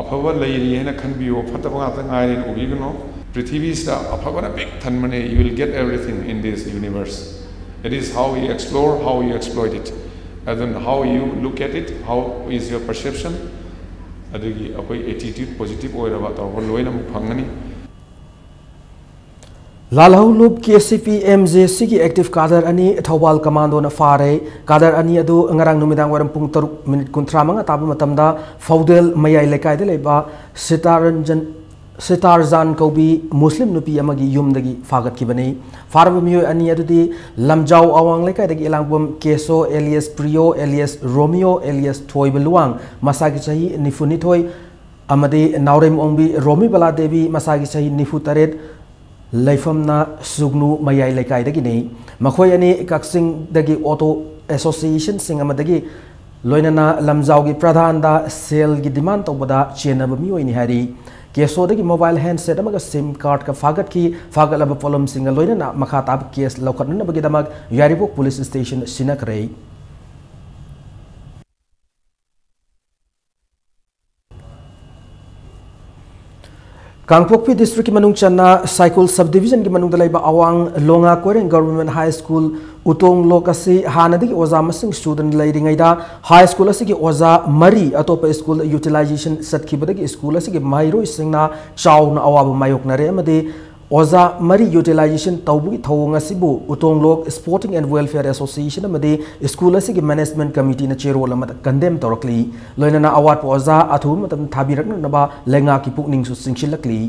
ꯑꯐꯕ ꯂꯩꯔꯤ ꯍꯥꯏꯅ ꯈꯟꯕꯤꯌꯨ, ꯐꯠꯇꯕ ꯉꯥꯛꯇ ꯉꯥꯏꯔꯦꯅ ꯎꯕꯤꯒꯅꯨ꯫ ꯄ꯭ꯔꯤꯊꯤꯕꯤꯁꯤꯗ ꯑꯐꯕꯅ ꯄꯤꯛ ꯊꯟꯕꯅꯦ꯫ You will get everything in this universe. It is how you explore, how you exploit it, and then how you look at it, how is your perception. ꯑꯗꯒꯤ ꯑꯩꯈꯣꯏ attitude positive ꯑꯣꯏꯔꯕ ꯇꯧꯔꯕ ꯂꯣꯏꯅꯃꯛ ꯐꯪꯒꯅꯤ꯫ ꯂꯥꯜꯍꯧꯂꯨꯞ KCP MJC ꯒꯤ active cadre ꯑꯅꯤ Thoubal commando ꯅ ꯐꯥꯔꯦ꯫ Cadre ꯑꯅꯤ ꯑꯗꯨ ꯉꯔꯥꯡ ꯅꯨꯃꯤꯗꯥꯡ ꯋꯥꯏꯔꯝ ꯄꯨꯡ ꯇꯔꯨꯛ minute ꯀꯨꯟꯊ꯭ꯔꯥ ꯃꯉꯥ ꯇꯥꯕ ꯃꯇꯝꯗ ꯐꯧꯗꯦꯜ ꯃꯌꯥꯏ ꯂꯩꯀꯥꯏꯗ ꯂꯩꯕ ꯁꯤꯇꯥꯔꯟꯖꯟ, ꯁꯤꯇꯥꯔꯖꯥꯟ ꯀꯧꯕꯤ ꯃꯨꯁꯂꯤꯝ ꯅꯨꯄꯤ ꯑꯃꯒꯤ ꯌꯨꯝꯗꯒꯤ ꯐꯥꯒꯠꯈꯤꯕꯅꯤ꯫ ꯐꯥꯔꯕ ꯃꯤꯑꯣꯏ ꯑꯅꯤ ꯑꯗꯨꯗꯤ ꯂꯝꯖꯥꯎ ꯑꯋꯥꯡ ꯂꯩꯀꯥꯏꯗꯒꯤ ꯏꯂꯥꯡꯕꯝ ꯀꯦꯁꯣ alias ꯄ꯭ꯔꯤꯌꯣ alias ꯔꯣꯃꯤꯌꯣ alias ꯊꯣꯏꯕ ꯂꯨꯋꯥꯡ, ꯃꯁꯥꯒꯤ ꯆꯍꯤ ꯅꯤꯐꯨ ꯅꯤꯊꯣꯏ, ꯑꯃꯗꯤ ꯅꯥꯎꯔꯦꯝ ꯑꯣꯡꯕꯤ ꯔꯣꯃꯤꯕꯂꯥ ꯗꯦꯕꯤ, ꯃꯁꯥꯒꯤ ꯆꯍꯤ ꯅꯤꯐꯨ ꯇꯔꯦꯠ, ꯂꯩꯐꯝꯅ ꯁꯨꯒꯅꯨ ꯃꯌꯥꯏ ꯂꯩꯀꯥꯏꯗꯒꯤꯅꯤ꯫ ꯃꯈꯣꯏ ꯑꯅꯤ ꯀꯛꯆꯤꯡꯗꯒꯤ auto association ꯁꯤꯡ ꯑꯃꯗꯒꯤ ꯂꯣꯏꯅꯅ ꯂꯝꯖꯥꯎꯒꯤ ꯄ꯭ꯔꯙꯥꯟꯗ ꯁꯦꯜꯒꯤ demand ꯇꯧꯕꯗ ꯆꯦꯟꯅꯕ ꯃꯤꯑꯣꯏꯅꯤ ꯍꯥꯏꯔꯤ꯫ ꯀꯦꯁꯣꯗꯒꯤ mobile handset ꯑꯃꯒ SIM card ꯀ ꯐꯥꯒꯠꯈꯤ꯫ ꯐꯥꯒꯠꯂꯕ ꯄꯣꯠꯂꯝꯁꯤꯡꯒ ꯂꯣꯏꯅꯅ ꯃꯈꯥ ꯇꯥꯕ case ꯂꯧꯈꯠꯅꯅꯕꯒꯤꯗꯃꯛ ꯌꯥꯏꯔꯤꯄꯣꯛ police station ꯁꯤꯟꯅꯈ꯭ꯔꯦ꯫ ꯀꯥꯡꯄꯣꯛꯄꯤ district ꯀꯤ ꯃꯅꯨꯡ ꯆꯟꯅ ꯁꯥꯏꯀꯨꯜ sub division ꯒꯤ ꯃꯅꯨꯡꯗ ꯂꯩꯕ ꯑꯋꯥꯡ ꯂꯣꯉꯥ ꯀꯣꯏꯔꯦꯡ Government High School ꯎꯇꯣꯡ ꯂꯣꯛ ꯑꯁꯤ ꯍꯥꯟꯅꯗꯒꯤ ꯑꯣꯖꯥ ꯃꯁꯤꯡ ꯁꯨꯗꯅ ꯂꯩꯔꯤꯉꯩꯗ high school ꯑꯁꯤꯒꯤ ꯑꯣꯖꯥ ꯃꯔꯤ ꯑꯇꯣꯞꯄ school ꯗ utilization ꯆꯠꯈꯤꯕꯗꯒꯤ school ꯑꯁꯤꯒꯤ ꯃꯍꯩꯔꯣꯏꯁꯤꯡꯅ ꯆꯥꯎꯅ ꯑꯋꯥꯕ ꯃꯥꯌꯣꯛꯅꯔꯦ ꯑꯃꯗꯤ ꯑꯣꯖꯥ ꯃꯔꯤ utilization ꯇꯧꯕꯒꯤ ꯊꯧꯑꯣꯡ ꯑꯁꯤꯕꯨ ꯎꯇꯣꯡꯂꯣꯛ Sporting and Welfare Association ꯑꯃꯗꯤ ꯁ꯭ꯀꯨꯜ ꯑꯁꯤꯒꯤ management committeeꯅ ꯆꯦꯔꯣꯜ ꯑꯃꯗ condemn ꯇꯧꯔꯛꯂꯤ꯫ ꯂꯣꯏꯅꯅ ꯑꯋꯥꯠꯄ ꯑꯣꯖꯥ ꯑꯊꯨꯕ ꯃꯇꯝꯗ ꯊꯥꯕꯤꯔꯛꯅꯅꯕ ꯂꯩꯉꯥꯛꯀꯤ ꯄꯨꯛꯅꯤꯡꯁꯨ ꯆꯤꯡꯁꯤꯜꯂꯛꯂꯤ꯫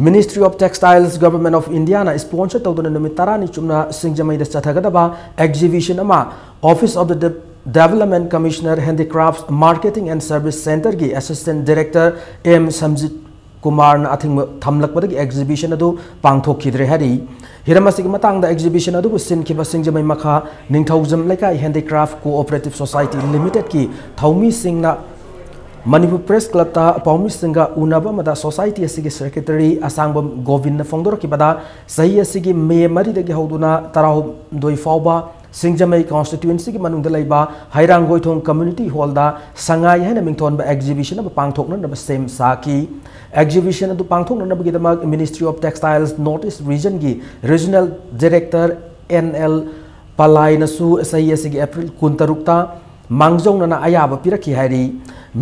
Ministry of Textiles, Government of Indiaꯅ sponsor ꯇꯧꯗꯨꯅ ꯅꯨꯃꯤꯠ ꯇꯔꯥꯅꯤ ꯆꯨꯞꯅ ꯁꯤꯡꯖꯃꯩꯗ ꯆꯠꯊꯒꯗꯕ exhibition ꯑꯃ Office of the De-, Development Commissioner Handicrafts Marketing and Service Centreꯒꯤ Assistant Director M ꯁꯝꯖꯤꯠ ꯀꯨꯃꯥꯔꯅ ꯑꯊꯤꯡꯕ ꯊꯝꯂꯛꯄꯗꯒꯤ exhibition ꯑꯗꯨ ꯄꯥꯡꯊꯣꯛꯈꯤꯗ꯭ꯔꯦ ꯍꯥꯏꯔꯤ꯫ ꯍꯤꯔꯝ ꯑꯁꯤꯒꯤ ꯃꯇꯥꯡꯗ exhibition ꯑꯗꯨꯕꯨ ꯁꯤꯟꯈꯤꯕ ꯁꯤꯡꯖꯃꯩ ꯃꯈꯥ ꯅꯤꯡꯊꯧꯖꯝ ꯂꯩꯀꯥꯏ Handicraft Cooperative Society Limitedꯀꯤ ꯊꯧꯃꯤꯁꯤꯡꯅ Manipur Press Clubꯇ ꯄꯥꯎꯃꯤꯁꯤꯡꯒ ꯎꯅꯕ ꯑꯃꯗ society ꯑꯁꯤꯒꯤ secretary ꯑꯁꯥꯡꯕꯝ ꯒꯣꯕꯤꯟꯗꯅ ꯐꯣꯡꯗꯣꯔꯛꯈꯤꯕꯗ, ꯆꯍꯤ ꯑꯁꯤꯒꯤ ꯃꯦ ꯃꯔꯤꯗꯒꯤ ꯍꯧꯗꯨꯅ ꯇꯔꯥꯍꯨꯝꯗꯣꯏ ꯐꯥꯎꯕ ꯁꯤꯡꯖꯃꯩ constituencyꯒꯤ ꯃꯅꯨꯡꯗ ꯂꯩꯕ ꯍꯩꯔꯥꯡꯒꯣꯏꯊꯣꯡ Community Hallꯗ ꯁꯉꯥꯏ ꯍꯥꯏꯅ ꯃꯤꯡꯊꯣꯟꯕ exhibition ꯑꯃ ꯄꯥꯡꯊꯣꯛꯅꯅꯕ ꯁꯦꯝ ꯁꯥꯈꯤ꯫ Exhibition ꯑꯗꯨ ꯄꯥꯡꯊꯣꯛꯅꯅꯕꯒꯤꯗꯃꯛ Ministry of Textiles North East Regionꯒꯤ Regional Director N L ꯄꯂꯥꯏꯅꯁꯨ ꯆꯍꯤ ꯑꯁꯤꯒꯤ April ꯀꯨꯟꯇꯔꯨꯛꯇ ꯃꯥꯡꯖꯧꯅꯅ ꯑꯌꯥꯕ ꯄꯤꯔꯛꯈꯤ ꯍꯥꯏꯔꯤ꯫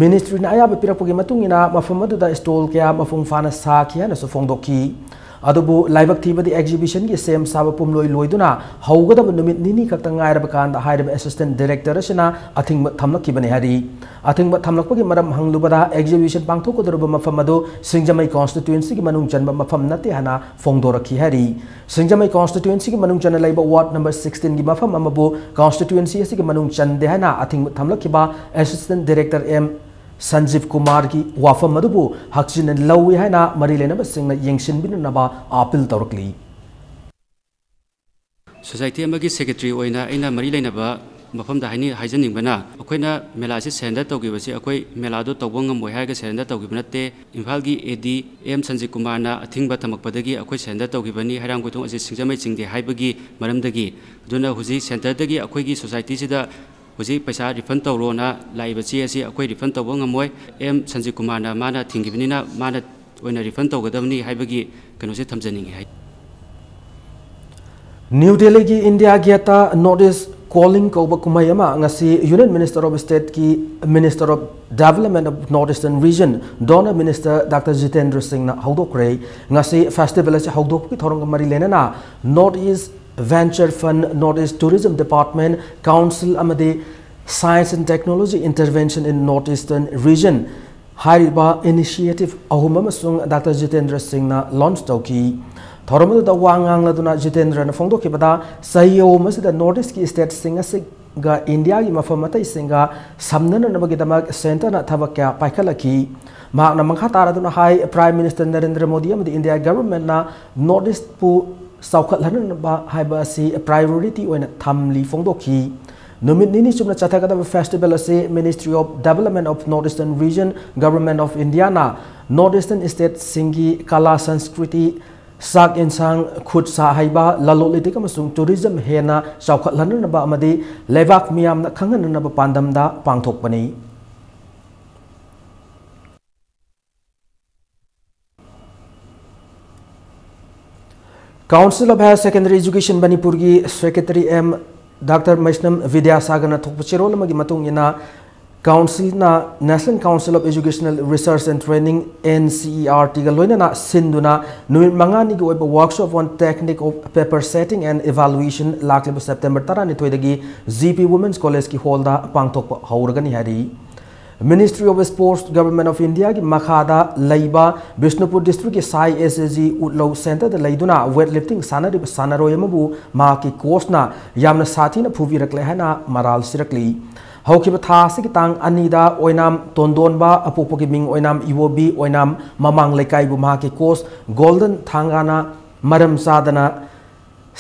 Ministryꯅ ꯑꯌꯥꯕ ꯄꯤꯔꯛꯄꯒꯤ ꯃꯇꯨꯡ ꯏꯟꯅ ꯃꯐꯝ ꯑꯗꯨꯗ stall ꯀꯌꯥ ꯃꯄꯨꯡ ꯐꯥꯅ ꯁꯥꯈꯤ ꯍꯥꯏꯅꯁꯨ ꯐꯣꯡꯗꯣꯛꯈꯤ꯫ ꯑꯗꯨꯕꯨ ꯂꯥꯏꯕꯛ ꯊꯤꯕꯗꯤ exhibitionꯒꯤ ꯁꯦꯝ ꯁꯥꯕ ꯄꯨꯝꯂꯣꯏ ꯂꯣꯏꯗꯨꯅ ꯍꯧꯒꯗꯕ ꯅꯨꯃꯤꯠ ꯅꯤꯅꯤ ꯈꯛꯇ ꯉꯥꯏꯔꯕ ꯀꯥꯟꯗ ꯍꯥꯏꯔꯤꯕ Assistant Director ꯑꯁꯤꯅ ꯑꯊꯤꯡꯕ ꯊꯝꯂꯛꯈꯤꯕꯅꯤ ꯍꯥꯏꯔꯤ꯫ ꯑꯊꯤꯡꯕ ꯊꯝꯂꯛꯄꯒꯤ ꯃꯔꯝ ꯍꯪꯂꯨꯕꯗ exhibition ꯄꯥꯡꯊꯣꯛꯀꯗꯧꯔꯤꯕ ꯃꯐꯝ ꯑꯗꯨ ꯁꯤꯡꯖꯃꯩ constituencyꯒꯤ ꯃꯅꯨꯡ ꯆꯟꯕ ꯃꯐꯝ ꯅꯠꯇꯦ ꯍꯥꯏꯅ ꯐꯣꯡꯗꯣꯔꯛꯈꯤ ꯍꯥꯏꯔꯤ꯫ ꯁꯤꯡꯖꯃꯩ constituencyꯒꯤ ꯃꯅꯨꯡ ꯆꯟꯅ ꯂꯩꯕ ward number sixteenꯒꯤ ꯃꯐꯝ ꯑꯃꯕꯨ constituency ꯑꯁꯤꯒꯤ ꯃꯅꯨꯡ ꯆꯟꯗꯦ ꯍꯥꯏꯅ ꯑꯊꯤꯡꯕ ꯊꯝꯂꯛꯈꯤꯕ Assistant Director M ꯁꯟꯖꯤꯕ ꯀꯨꯃꯥꯔꯒꯤ ꯋꯥꯐꯝ ꯑꯗꯨꯕꯨ ꯍꯛꯆꯤꯟꯅ ꯂꯧꯏ ꯍꯥꯏꯅ ꯃꯔꯤ ꯂꯩꯅꯕꯁꯤꯡꯅ ꯌꯦꯡꯁꯤꯟꯕꯤꯅꯅꯕ appeal ꯇꯧꯔꯛꯂꯤ꯫ Society ꯑꯃꯒꯤ secretary ꯑꯣꯏꯅ ꯑꯩꯅ ꯃꯔꯤ ꯂꯩꯅꯕ ꯃꯐꯝꯗ ꯍꯥꯏꯅꯤ-, ꯍꯥꯏꯖꯅꯤꯡꯕꯅ, ꯑꯩꯈꯣꯏꯅ ꯃꯦꯂꯥꯁꯤ surrender ꯇꯧꯈꯤꯕꯁꯤ, ꯑꯩꯈꯣꯏ ꯃꯦꯂꯥꯗꯣ ꯇꯧꯕ ꯉꯝꯃꯣꯏ ꯍꯥꯏꯔꯒ surrender ꯇꯧꯈꯤꯕ ꯅꯠꯇꯦ꯫ ꯏꯝꯐꯥꯜꯒꯤ AD M ꯁꯟꯖꯤꯕ ꯀꯨꯃꯥꯔꯅ ꯑꯊꯤꯡꯕ ꯊꯝꯃꯛꯄꯗꯒꯤ ꯑꯩꯈꯣꯏ surrender ꯇꯧꯈꯤꯕꯅꯤ, ꯍꯩꯔꯥꯡꯒꯣꯏꯊꯣꯡ ꯑꯁꯤ ꯁꯤꯡꯖꯃꯩ ꯆꯤꯡꯗꯦ ꯍꯥꯏꯕꯒꯤ ꯃꯔꯝꯗꯒꯤ꯫ ꯑꯗꯨꯅ ꯍꯧꯖꯤꯛ centreꯗꯒꯤ ꯑꯩꯈꯣꯏꯒꯤ societyꯁꯤꯗ ꯍꯧꯖꯤꯛ ꯄꯩꯁꯥ refund ꯇꯧꯔꯣꯅ ꯂꯥꯛꯏꯕ ꯆꯦ ꯑꯁꯤ ꯑꯩꯈꯣꯏ refund ꯇꯧꯕ ꯉꯝꯃꯣꯏ꯫ M ꯁꯟꯖꯤꯕ ꯀꯨꯃꯥꯔꯅ ꯃꯥꯅ ꯊꯤꯡꯈꯤꯕꯅꯤꯅ ꯃꯥꯅ ꯑꯣꯏꯅ refund ꯇꯧꯒꯗꯕꯅꯤ ꯍꯥꯏꯕꯒꯤ ꯀꯩꯅꯣꯁꯦ ꯊꯝꯖꯅꯤꯡꯉꯤ ꯍꯥꯏ꯫ New Delhiꯒꯤ India Gateꯇ North East polling ꯀꯧꯕ ꯀꯨꯝꯍꯩ ꯑꯃ ꯉꯁꯤ Union Minister of Stateꯀꯤ Minister of Development of North Eastern Region, Donor Minister Doctor Jitendra Singhꯅ ꯍꯧꯗꯣꯛꯈ꯭ꯔꯦ꯫ ꯉꯁꯤ festival ꯑꯁꯤ ꯍꯧꯗꯣꯛꯄꯒꯤ ꯊꯧꯔꯝꯒ ꯃꯔꯤ ꯂꯩꯅꯅ North East Venture Fund, North East Tourism Department, Council ꯑꯃꯗꯤ Science and Technology Intervention in North Eastern Region ꯍꯥꯏꯔꯤꯕ initiative ꯑꯍꯨꯝ ꯑꯃꯁꯨꯡ Doctor Jitendra Singhꯅ launch ꯇꯧꯈꯤ꯫ ꯊꯧꯔꯝ ꯑꯗꯨꯗ ꯋꯥ ꯉꯥꯡꯂꯗꯨꯅ Jitendraꯅ ꯐꯣꯡꯗꯣꯛꯈꯤꯕꯗ, ꯆꯍꯤ ꯑꯍꯨꯝ ꯑꯁꯤꯗ North Eastꯀꯤ stateꯁꯤꯡ ꯑꯁꯤꯒ Indiaꯒꯤ ꯃꯐꯝ ꯑꯇꯩꯁꯤꯡꯒ ꯁꯝꯅꯅꯅꯕꯒꯤꯗꯃꯛ centreꯅ ꯊꯕꯛ ꯀꯌꯥ ꯄꯥꯏꯈꯠꯂꯛꯈꯤ꯫ ꯃꯍꯥꯛꯅ ꯃꯈꯥ ꯇꯥꯔꯗꯨꯅ ꯍꯥꯏ, Prime Minister ꯅꯔꯦꯟꯗ꯭ꯔ ꯃꯣꯗꯤ ꯑꯃꯗꯤ India governmentꯅ North Eastꯄꯨ ꯆꯥꯎꯈꯠꯍꯟꯅꯕ ꯍꯥꯏꯕ ꯑꯁꯤ priority ꯑꯣꯏꯅ ꯊꯝꯂꯤ ꯐꯣꯡꯗꯣꯛꯈꯤ꯫ ꯅꯨꯃꯤꯠ ꯅꯤꯅꯤ ꯆꯨꯞꯅ ꯆꯠꯊꯒꯗꯕ festival ꯑꯁꯤ Ministry of Development of North Eastern Region, Government of Indiaꯅ North Eastern stateꯁꯤꯡꯒꯤ ꯀꯂꯥ ꯁꯪꯁꯀ꯭ꯔꯤꯇꯤ, ꯆꯥꯛ ꯌꯦꯟꯁꯥꯡ, ꯈꯨꯠ ꯁꯥ ꯍꯩꯕ, ꯂꯂꯣꯟ ꯏꯇꯤꯛ ꯑꯃꯁꯨꯡ tourism ꯍꯦꯟꯅ ꯆꯥꯎꯈꯠꯍꯟꯅꯅꯕ ꯑꯃꯗꯤ ꯂꯩꯕꯥꯛ ꯃꯤꯌꯥꯝꯅ ꯈꯪꯍꯟꯅꯅꯕ ꯄꯥꯟꯗꯝꯗ ꯄꯥꯡꯊꯣꯛꯄꯅꯤ꯫ Council of Higher Secondary Education ꯃꯅꯤꯄꯨꯔꯒꯤ Secretary M Doctor ꯃꯩꯁꯅꯝ ꯕꯤꯗ꯭ꯌꯥꯁꯥꯒꯔꯅ ꯊꯣꯛꯄ ꯆꯦꯔꯣꯜ ꯑꯃꯒꯤ ꯃꯇꯨꯡ ꯏꯟꯅ, Councilꯅ National Council of Educational Research and Training, NCERTꯒ ꯂꯣꯏꯅꯅ ꯁꯤꯟꯗꯨꯅ ꯅꯨꯃꯤꯠ ꯃꯉꯥꯅꯤꯒꯤ ꯑꯣꯏꯕ workshop on technique of paper setting and evaluation ꯂꯥꯛꯂꯤꯕ September ꯇꯔꯥꯅꯤꯊꯣꯏꯗꯒꯤ GP Women's Collegeꯀꯤ hallꯗ ꯄꯥꯡꯊꯣꯛꯄ ꯍꯧꯔꯒꯅꯤ ꯍꯥꯏꯔꯤ꯫ Ministry of Sports, Government of Indiaꯒꯤ ꯃꯈꯥꯗ ꯂꯩꯕ ꯕꯤꯁꯅꯨꯄꯨꯔ districtꯀꯤ ꯁꯥꯏ SAG ꯎꯠꯂꯧ centreꯗ ꯂꯩꯗꯨꯅ weightlifting ꯁꯥꯟꯅꯔꯤꯕ ꯁꯥꯟꯅꯔꯣꯏ ꯑꯃꯕꯨ ꯃꯍꯥꯛꯀꯤ coachꯅ ꯌꯥꯝꯅ ꯁꯥꯊꯤꯅ ꯐꯨꯕꯤꯔꯛꯂꯦ ꯍꯥꯏꯅ ꯃꯔꯥꯜ ꯁꯤꯔꯛꯂꯤ꯫ ꯍꯧꯈꯤꯕ ꯊꯥ ꯑꯁꯤꯒꯤ ꯇꯥꯡ ꯑꯅꯤꯗ ꯑꯣꯏꯅꯥꯝ ꯇꯣꯟꯗꯣꯟꯕ, ꯑꯄꯣꯛꯄꯒꯤ ꯃꯤꯡ ꯑꯣꯏꯅꯥꯝ ꯏꯕꯣꯕꯤ, ꯑꯣꯏꯅꯥꯝ ꯃꯃꯥꯡ ꯂꯩꯀꯥꯏꯕꯨ ꯃꯍꯥꯛꯀꯤ coach ꯒꯣꯜꯗꯟ ꯊꯥꯡꯒꯥꯅ ꯃꯔꯝ ꯆꯥꯗꯅ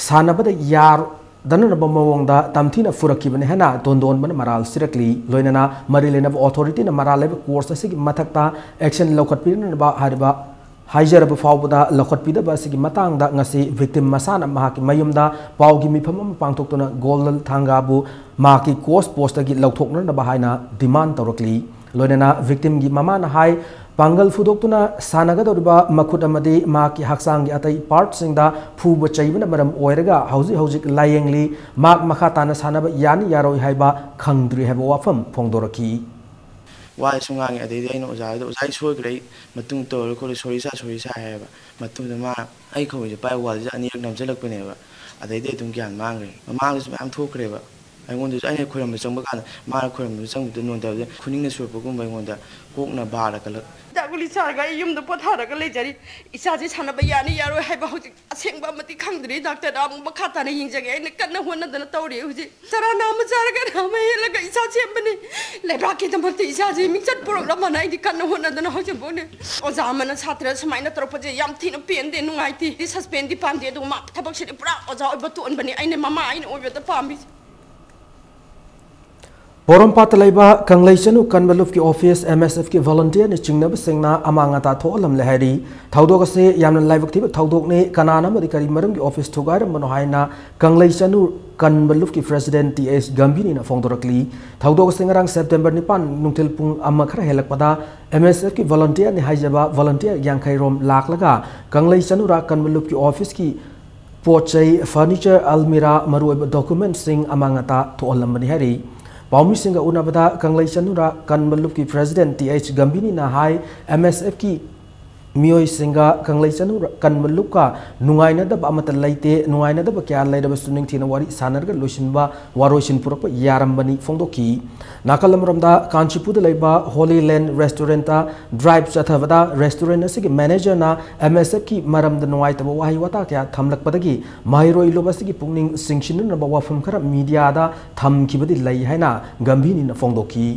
ꯁꯥꯟꯅꯕꯗ ꯌꯥꯗꯅꯅꯕ ꯃꯑꯣꯡꯗ ꯇꯝꯊꯤꯅ ꯐꯨꯔꯛꯈꯤꯕꯅꯤ ꯍꯥꯏꯅ ꯇꯣꯟꯗꯣꯟꯕꯅ ꯃꯔꯥꯜ ꯁꯤꯔꯛꯂꯤ꯫ ꯂꯣꯏꯅꯅ ꯃꯔꯤ ꯂꯩꯅꯕ authorityꯅ ꯃꯔꯥꯜ ꯂꯩꯕ coach ꯑꯁꯤꯒꯤ ꯃꯊꯛꯇ action ꯂꯧꯈꯠꯄꯤꯅꯅꯕ ꯍꯥꯏꯔꯤꯕ ꯍꯥꯏꯖꯔꯕ ꯐꯥꯎꯕꯗ ꯂꯧꯈꯠꯄꯤꯗꯕ ꯑꯁꯤꯒꯤ ꯃꯇꯥꯡꯗ ꯉꯁꯤ victim ꯃꯁꯥꯅ ꯃꯍꯥꯛꯀꯤ ꯃꯌꯨꯝꯗ ꯄꯥꯎꯒꯤ ꯃꯤꯐꯝ ꯑꯃ ꯄꯥꯡꯊꯣꯛꯇꯨꯅ ꯒꯣꯜꯗꯟ ꯊꯥꯡꯒꯥꯕꯨ ꯃꯍꯥꯛꯀꯤ coach postꯇꯒꯤ ꯂꯧꯊꯣꯛꯅꯅꯕ ꯍꯥꯏꯅ demand ꯇꯧꯔꯛꯂꯤ꯫ ꯂꯣꯏꯅꯅ ꯚꯤꯛꯇꯤꯝꯒꯤ ꯃꯃꯥꯅ ꯍꯥꯏ, ꯄꯥꯡꯒꯜ ꯐꯨꯗꯣꯛꯇꯨꯅ ꯁꯥꯟꯅꯒꯗꯧꯔꯤꯕ ꯃꯈꯨꯠ ꯑꯃꯗꯤ ꯃꯍꯥꯛꯀꯤ ꯍꯛꯆꯥꯡꯒꯤ ꯑꯇꯩ ꯄꯥꯔꯠꯁꯤꯡꯗ ꯐꯨꯕ ꯆꯩꯕꯅ ꯃꯔꯝ ꯑꯣꯏꯔꯒ ꯍꯧꯖꯤꯛ ꯍꯧꯖꯤꯛ ꯂꯥꯌꯦꯡꯂꯤ꯫ ꯃꯍꯥꯛ ꯃꯈꯥ ꯇꯥꯅ ꯁꯥꯟꯅꯕ ꯌꯥꯅꯤ ꯌꯥꯔꯣꯏ ꯍꯥꯏꯕ ꯈꯪꯗ꯭ꯔꯤ ꯍꯥꯏꯕ ꯋꯥꯐꯝ ꯐꯣꯡꯗꯣꯔꯛꯈꯤ꯫ ꯋꯥꯁꯨ ꯉꯥꯡꯉꯦ꯫ ꯑꯗꯩꯗꯤ ꯑꯩꯅ ꯑꯣꯖꯥꯗ, "ꯑꯣꯖꯥ, ꯑꯩ ꯁꯣꯏꯈ꯭ꯔꯦ, ꯑꯩ ꯃꯇꯨꯡ ꯇꯧꯔꯔꯣꯏ ꯈꯣꯠꯂꯣꯏ, ꯁꯣꯔꯤ ꯁꯥ ꯁꯣꯔꯤ ꯁꯥ" ꯍꯥꯏꯌꯦꯕ꯫ ꯃꯇꯨꯡꯗ ꯃꯥ ꯑꯩ ꯈꯧꯔꯤꯁꯦ ꯄꯥꯏ ꯋꯥꯜꯁꯤꯗ ꯑꯅꯤꯔꯛ ꯅꯝꯁꯤꯜꯂꯛꯄꯅꯦꯕ꯫ ꯑꯗꯩꯗꯤ ꯑꯗꯨꯝ ꯒ꯭ꯌꯥꯟ ꯃꯥꯡꯈ꯭ꯔꯦ꯫ ꯃꯃꯥꯡꯗꯁꯨ ꯃꯌꯥꯝ ꯊꯣꯛꯈ꯭ꯔꯦꯕ꯫ ꯑꯩꯉꯣꯟꯗꯁꯨ ꯑꯩꯅ ꯈꯣꯏꯔꯝꯕ ꯆꯪꯕ ꯀꯥꯟꯗ ꯃꯥꯅ ꯈꯣꯏꯔꯝꯕ ꯆꯪꯕꯗ ꯅꯣꯟꯊꯕꯗ ꯈꯨꯅꯤꯡꯅ ꯁꯨꯔꯛꯄꯒꯨꯝꯕ ꯑꯩꯉꯣꯟꯗ ꯀꯣꯛꯅ ꯕꯥꯔ ꯀꯜꯂꯛ꯫ ꯍꯤꯗꯥꯛ ꯒꯨꯂꯤ ꯆꯥꯔꯒ ꯑꯩ ꯌꯨꯝꯗ ꯄꯣꯊꯥꯔꯒ ꯂꯩꯖꯔꯤ꯫ ꯏꯆꯥꯁꯦ ꯁꯥꯟꯅꯕ ꯌꯥꯅꯤ ꯌꯥꯔꯣꯏ ꯍꯥꯏꯕ ꯍꯧꯖꯤꯛ ꯑꯁꯦꯡꯕ ꯑꯃꯗꯤ ꯈꯪꯗ꯭ꯔꯤ꯫ ꯗꯥꯛꯇꯔꯗ ꯑꯃꯨꯛ ꯃꯈꯥ ꯇꯥꯅ ꯌꯦꯡꯖꯒꯦ꯫ ꯑꯩꯅ ꯀꯟꯅ ꯍꯣꯠꯅꯗꯅ ꯇꯧꯔꯤ ꯍꯧꯖꯤꯛ꯫ ꯆꯔꯥ ꯅꯥꯝꯃ ꯆꯥꯔꯒ ꯅꯥꯝꯃ ꯍꯦꯜꯂꯒ ꯏꯆꯥ ꯁꯦꯝꯕꯅꯤ꯫ ꯂꯩꯕꯥꯛꯀꯤꯗꯃꯛꯇ ꯏꯆꯥꯁꯦ ꯃꯤꯡꯆꯠ ꯄꯨꯔꯛꯅꯕꯅ ꯑꯩꯗꯤ ꯀꯟꯅ ꯍꯣꯠꯅꯗꯅ ꯍꯧꯖꯤꯛꯐꯥꯎꯅꯦ꯫ ꯑꯣꯖꯥ ꯑꯃꯅ ꯁꯥꯇ꯭ꯔ ꯁꯨꯃꯥꯏꯅ ꯇꯧꯔꯛꯄꯁꯦ ꯌꯥꯝ ꯊꯤꯅ ꯄꯦꯟꯗꯦ, ꯅꯨꯡꯉꯥꯏꯇꯦ꯫ ꯁꯁꯄꯦꯟꯗꯤ ꯄꯥꯝꯗꯦ, ꯑꯗꯨꯒ ꯃꯥ ꯊꯕꯛꯁꯤꯗꯤ ꯄꯨꯔꯥ ꯑꯣꯖꯥ ꯑꯣꯏꯕ ꯇꯣꯛꯍꯟꯕꯅꯤ꯫ ꯑꯩꯅ ꯃꯃꯥ ꯑꯩꯅ ꯑꯣꯏꯕꯗ ꯄꯥꯝꯃꯤꯁꯦ꯫ ꯄꯣꯔꯣꯝꯄꯥꯠꯇ ꯂꯩꯕ ꯀꯪꯂꯩꯆꯅꯨ ꯀꯟꯕ ꯂꯨꯞꯀꯤ ꯑꯣꯐꯤꯁ ꯑꯦꯝ ꯑꯦꯁ ꯑꯦꯐꯀꯤ ꯚꯣꯂꯨꯟꯇꯤꯌꯔꯅ ꯆꯤꯡꯅꯕꯁꯤꯡꯅ ꯑꯃꯥꯡ ꯑꯇꯥ ꯊꯣꯛꯍꯜꯂꯝꯂꯦ ꯍꯥꯏꯔꯤ꯫ ꯊꯧꯗꯣꯛ ꯑꯁꯤ ꯌꯥꯝꯅ ꯂꯥꯏꯕꯛ ꯊꯤꯕ ꯊꯧꯗꯣꯛꯅꯤ꯫ ꯀꯅꯥꯅ ꯑꯃꯗꯤ ꯀꯔꯤ ꯃꯔꯝꯒꯤ ꯑꯣꯐꯤꯁ ꯊꯨꯒꯥꯏꯔꯝꯕꯅꯣ ꯍꯥꯏꯅ ꯀꯪꯂꯩꯆꯅꯨ ꯀꯟꯕ ꯂꯨꯞꯀꯤ ꯄ꯭ꯔꯦꯁꯤꯗꯦꯟꯠ ꯇꯤ ꯑꯩꯆ ꯒꯝꯚꯤꯅꯤꯅ ꯐꯣꯡꯗꯣꯔꯛꯂꯤ꯫ ꯊꯧꯗꯣꯛ ꯑꯁꯤ ꯉꯔꯥꯡ ꯁꯦꯞꯇꯦꯝꯕꯔ ꯅꯤꯄꯥꯟ ꯅꯨꯡꯊꯤꯜ ꯄꯨꯡ ꯑꯃ ꯈꯔ ꯍꯦꯜꯂꯛꯄꯗ ꯑꯦꯝ ꯑꯦꯁ ꯑꯦꯐꯀꯤ ꯚꯣꯂꯨꯟꯇꯤꯌꯔꯅꯤ ꯍꯥꯏꯖꯕ ꯚꯣꯂꯨꯟꯇꯤꯌꯔ ꯌꯥꯡꯈꯩ ꯔꯣꯝ ꯂꯥꯛꯂꯒ ꯀꯪꯂꯩꯆꯅꯨꯔ ꯀꯟꯕ ꯂꯨꯞꯀꯤ ꯑꯣꯐꯤꯁꯀꯤ ꯄꯣꯠ ꯆꯩ, ꯐꯔꯅꯤꯆꯔ, ꯑꯜꯃꯤꯔꯥ, ꯃꯔꯨꯑꯣꯏꯕ ꯗꯣꯀꯨꯃꯦꯟꯠꯁꯤꯡ ꯑꯃꯥꯡ ꯑꯇꯥ ꯊꯣꯛꯍꯜꯂꯝꯕꯅꯤ ꯍꯥꯏꯔꯤ꯫ ꯄꯥꯎꯃꯤꯁꯤꯡꯒ ꯎꯅꯕꯗ ꯀꯪꯂꯩꯆꯅꯨꯔ ꯀꯟꯕ ꯂꯨꯞꯀꯤ ꯄ꯭ꯔꯦꯁꯤꯗꯦꯟꯠ ꯇꯤ ꯑꯩꯆ ꯒꯝꯚꯤꯅꯤꯅ ꯍꯥꯏ, ꯑꯦꯝ ꯑꯦꯁ ꯑꯦꯐꯀꯤ ꯃꯤꯑꯣꯏꯁꯤꯡꯒ ꯀꯪꯂꯩꯆꯅꯨꯔ ꯀꯟꯕ ꯂꯨꯞꯀ ꯅꯨꯡꯉꯥꯏꯅꯗꯕ ꯑꯃꯠꯇ ꯂꯩꯇꯦ, ꯅꯨꯡꯉꯥꯏꯅꯗꯕ ꯀꯌꯥ ꯂꯩꯔꯕꯁꯨ ꯅꯤꯡꯊꯤꯅ ꯋꯥꯔꯤ ꯁꯥꯟꯅꯔꯒ ꯂꯣꯏꯁꯤꯟꯕ ꯋꯥꯔꯣꯏꯁꯤꯟ ꯄꯨꯔꯛꯄ ꯌꯥꯔꯝꯕꯅꯤ ꯐꯣꯡꯗꯣꯛꯈꯤ꯫ ꯅꯥꯀꯜ ꯑꯃꯔꯣꯝꯗ ꯀꯥꯟꯆꯤꯄꯨꯔꯗ ꯂꯩꯕ ꯍꯣꯂꯤ ꯂꯦꯟ ꯔꯦꯁꯇꯨꯔꯦꯟꯠꯇ ꯗ꯭ꯔꯥꯏꯚ ꯆꯠꯊꯕꯗ ꯔꯦꯁꯇꯨꯔꯦꯟꯠ ꯑꯁꯤꯒꯤ ꯃꯦꯅꯦꯖꯔꯅ ꯑꯦꯝ ꯑꯦꯁ ꯑꯦꯐꯀꯤ ꯃꯔꯝꯗ ꯅꯨꯡꯉꯥꯏꯇꯕ ꯋꯥꯍꯩ ꯋꯥꯇꯥ ꯀꯌꯥ ꯊꯝꯂꯛꯄꯗꯒꯤ ꯃꯍꯩꯔꯣꯏ ꯂꯨꯞ ꯑꯁꯤꯒꯤ ꯄꯨꯛꯅꯤꯡ ꯆꯤꯡꯁꯤꯟꯅꯅꯕ ꯋꯥꯐꯝ ꯈꯔ ꯃꯤꯗꯤꯌꯥꯗ ꯊꯝꯈꯤꯕꯗꯤ ꯂꯩ ꯍꯥꯏꯅ ꯒꯝꯚꯤꯅꯤꯅ ꯐꯣꯡꯗꯣꯛꯈꯤ꯫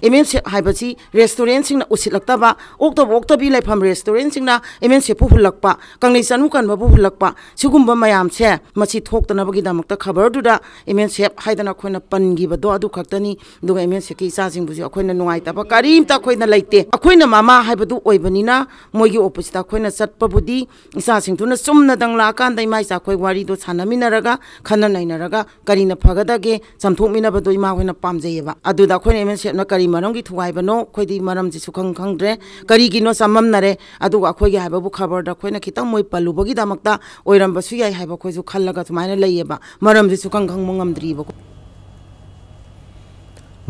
ꯑꯦꯝ ꯑꯦꯟ ꯁꯦꯞ ꯍꯥꯏꯕꯁꯤ ꯔꯦꯁꯇꯨꯔꯦꯟꯁꯤꯡꯅ ꯎꯁꯤꯠꯂꯛꯇꯕ, ꯑꯣꯛꯇꯕ ꯑꯣꯛꯇꯕꯤ ꯂꯩꯐꯝ ꯔꯦꯁꯇꯨꯔꯦꯟꯁꯤꯡꯅ ꯑꯦꯝ ꯑꯦꯟ ꯁꯦꯞꯄꯨ ꯍꯨꯜꯂꯛꯄ, ꯀꯪꯂꯩ ꯆꯅꯨ ꯀꯟꯕꯕꯨ ꯍꯨꯜꯂꯛꯄ, ꯁꯤꯒꯨꯝꯕ ꯃꯌꯥꯝꯁꯦ ꯃꯁꯤ ꯊꯣꯛꯇꯅꯕꯒꯤꯗꯃꯛꯇ ꯈꯕꯔꯗꯨꯗ ꯑꯦꯝ ꯑꯦꯟ ꯁꯦꯞ ꯍꯥꯏꯗꯅ ꯑꯩꯈꯣꯏꯅ ꯄꯟꯈꯤꯕꯗꯣ ꯑꯗꯨ ꯈꯛꯇꯅꯤ꯫ ꯑꯗꯨꯒ ꯑꯦꯝ ꯑꯦꯟ ꯁꯦꯞꯀꯤ ꯏꯆꯥꯁꯤꯡꯕꯨꯁꯨ ꯑꯩꯈꯣꯏꯅ ꯅꯨꯡꯉꯥꯏꯇꯕ ꯀꯔꯤꯝꯇ ꯑꯩꯈꯣꯏꯅ ꯂꯩꯇꯦ꯫ ꯑꯩꯈꯣꯏꯅ ꯃꯃꯥ ꯍꯥꯏꯕꯗꯨ ꯑꯣꯏꯕꯅꯤꯅ ꯃꯣꯏꯒꯤ ꯑꯣꯐꯤꯁꯇ ꯑꯩꯈꯣꯏꯅ ꯆꯠꯄꯕꯨꯗꯤ ꯏꯆꯥꯁꯤꯡꯗꯨꯅ ꯆꯨꯝꯅꯗꯪ ꯂꯥꯛꯑꯀꯥꯟꯗ ꯏꯃꯥ ꯏꯆꯥ ꯑꯩꯈꯣꯏ ꯋꯥꯔꯤꯗꯣ ꯁꯥꯟꯅꯃꯤꯟꯅꯔꯒ ꯈꯟꯅ ꯅꯩꯅꯔꯒ ꯀꯔꯤꯅ ꯐꯒꯗꯒꯦ ꯆꯥꯝꯊꯣꯛꯃꯤꯟꯅꯕꯗꯣ ꯏꯃꯥ ꯍꯣꯏꯅ ꯄꯥꯝꯖꯩꯌꯦꯕ꯫ ꯑꯗꯨꯗ ꯑꯩꯈꯣꯏꯅ ꯑꯦꯝ ꯑꯦꯟ ꯁꯦꯞꯅ ꯀꯔꯤ ꯃꯔꯝꯒꯤ ꯊꯨꯒꯥꯏꯕꯅꯣ, ꯑꯩꯈꯣꯏꯗꯤ ꯃꯔꯝꯁꯤ ꯁꯨꯈꯪ ꯈꯪꯗ꯭ꯔꯦ꯫ ꯀꯔꯤꯒꯤꯅꯣ ꯆꯃꯝꯅꯔꯦ꯫ ꯑꯗꯨꯒ ꯑꯩꯈꯣꯏꯒꯤ ꯍꯥꯏꯕꯕꯨ ꯈꯕꯔꯗ ꯑꯩꯈꯣꯏꯅ ꯈꯤꯇꯪ ꯃꯣꯏ ꯄꯜꯂꯨꯕꯒꯤꯗꯃꯛꯇ ꯑꯣꯏꯔꯝꯕꯁꯨ ꯌꯥꯏ ꯍꯥꯏꯕ ꯑꯩꯈꯣꯏꯁꯨ ꯈꯜꯂꯒ ꯁꯨꯃꯥꯏꯅ ꯂꯩꯌꯦꯕ꯫ ꯃꯔꯝꯁꯤ ꯁꯨꯈꯪ ꯈꯪꯕ ꯉꯝꯗ꯭ꯔꯤꯕ꯫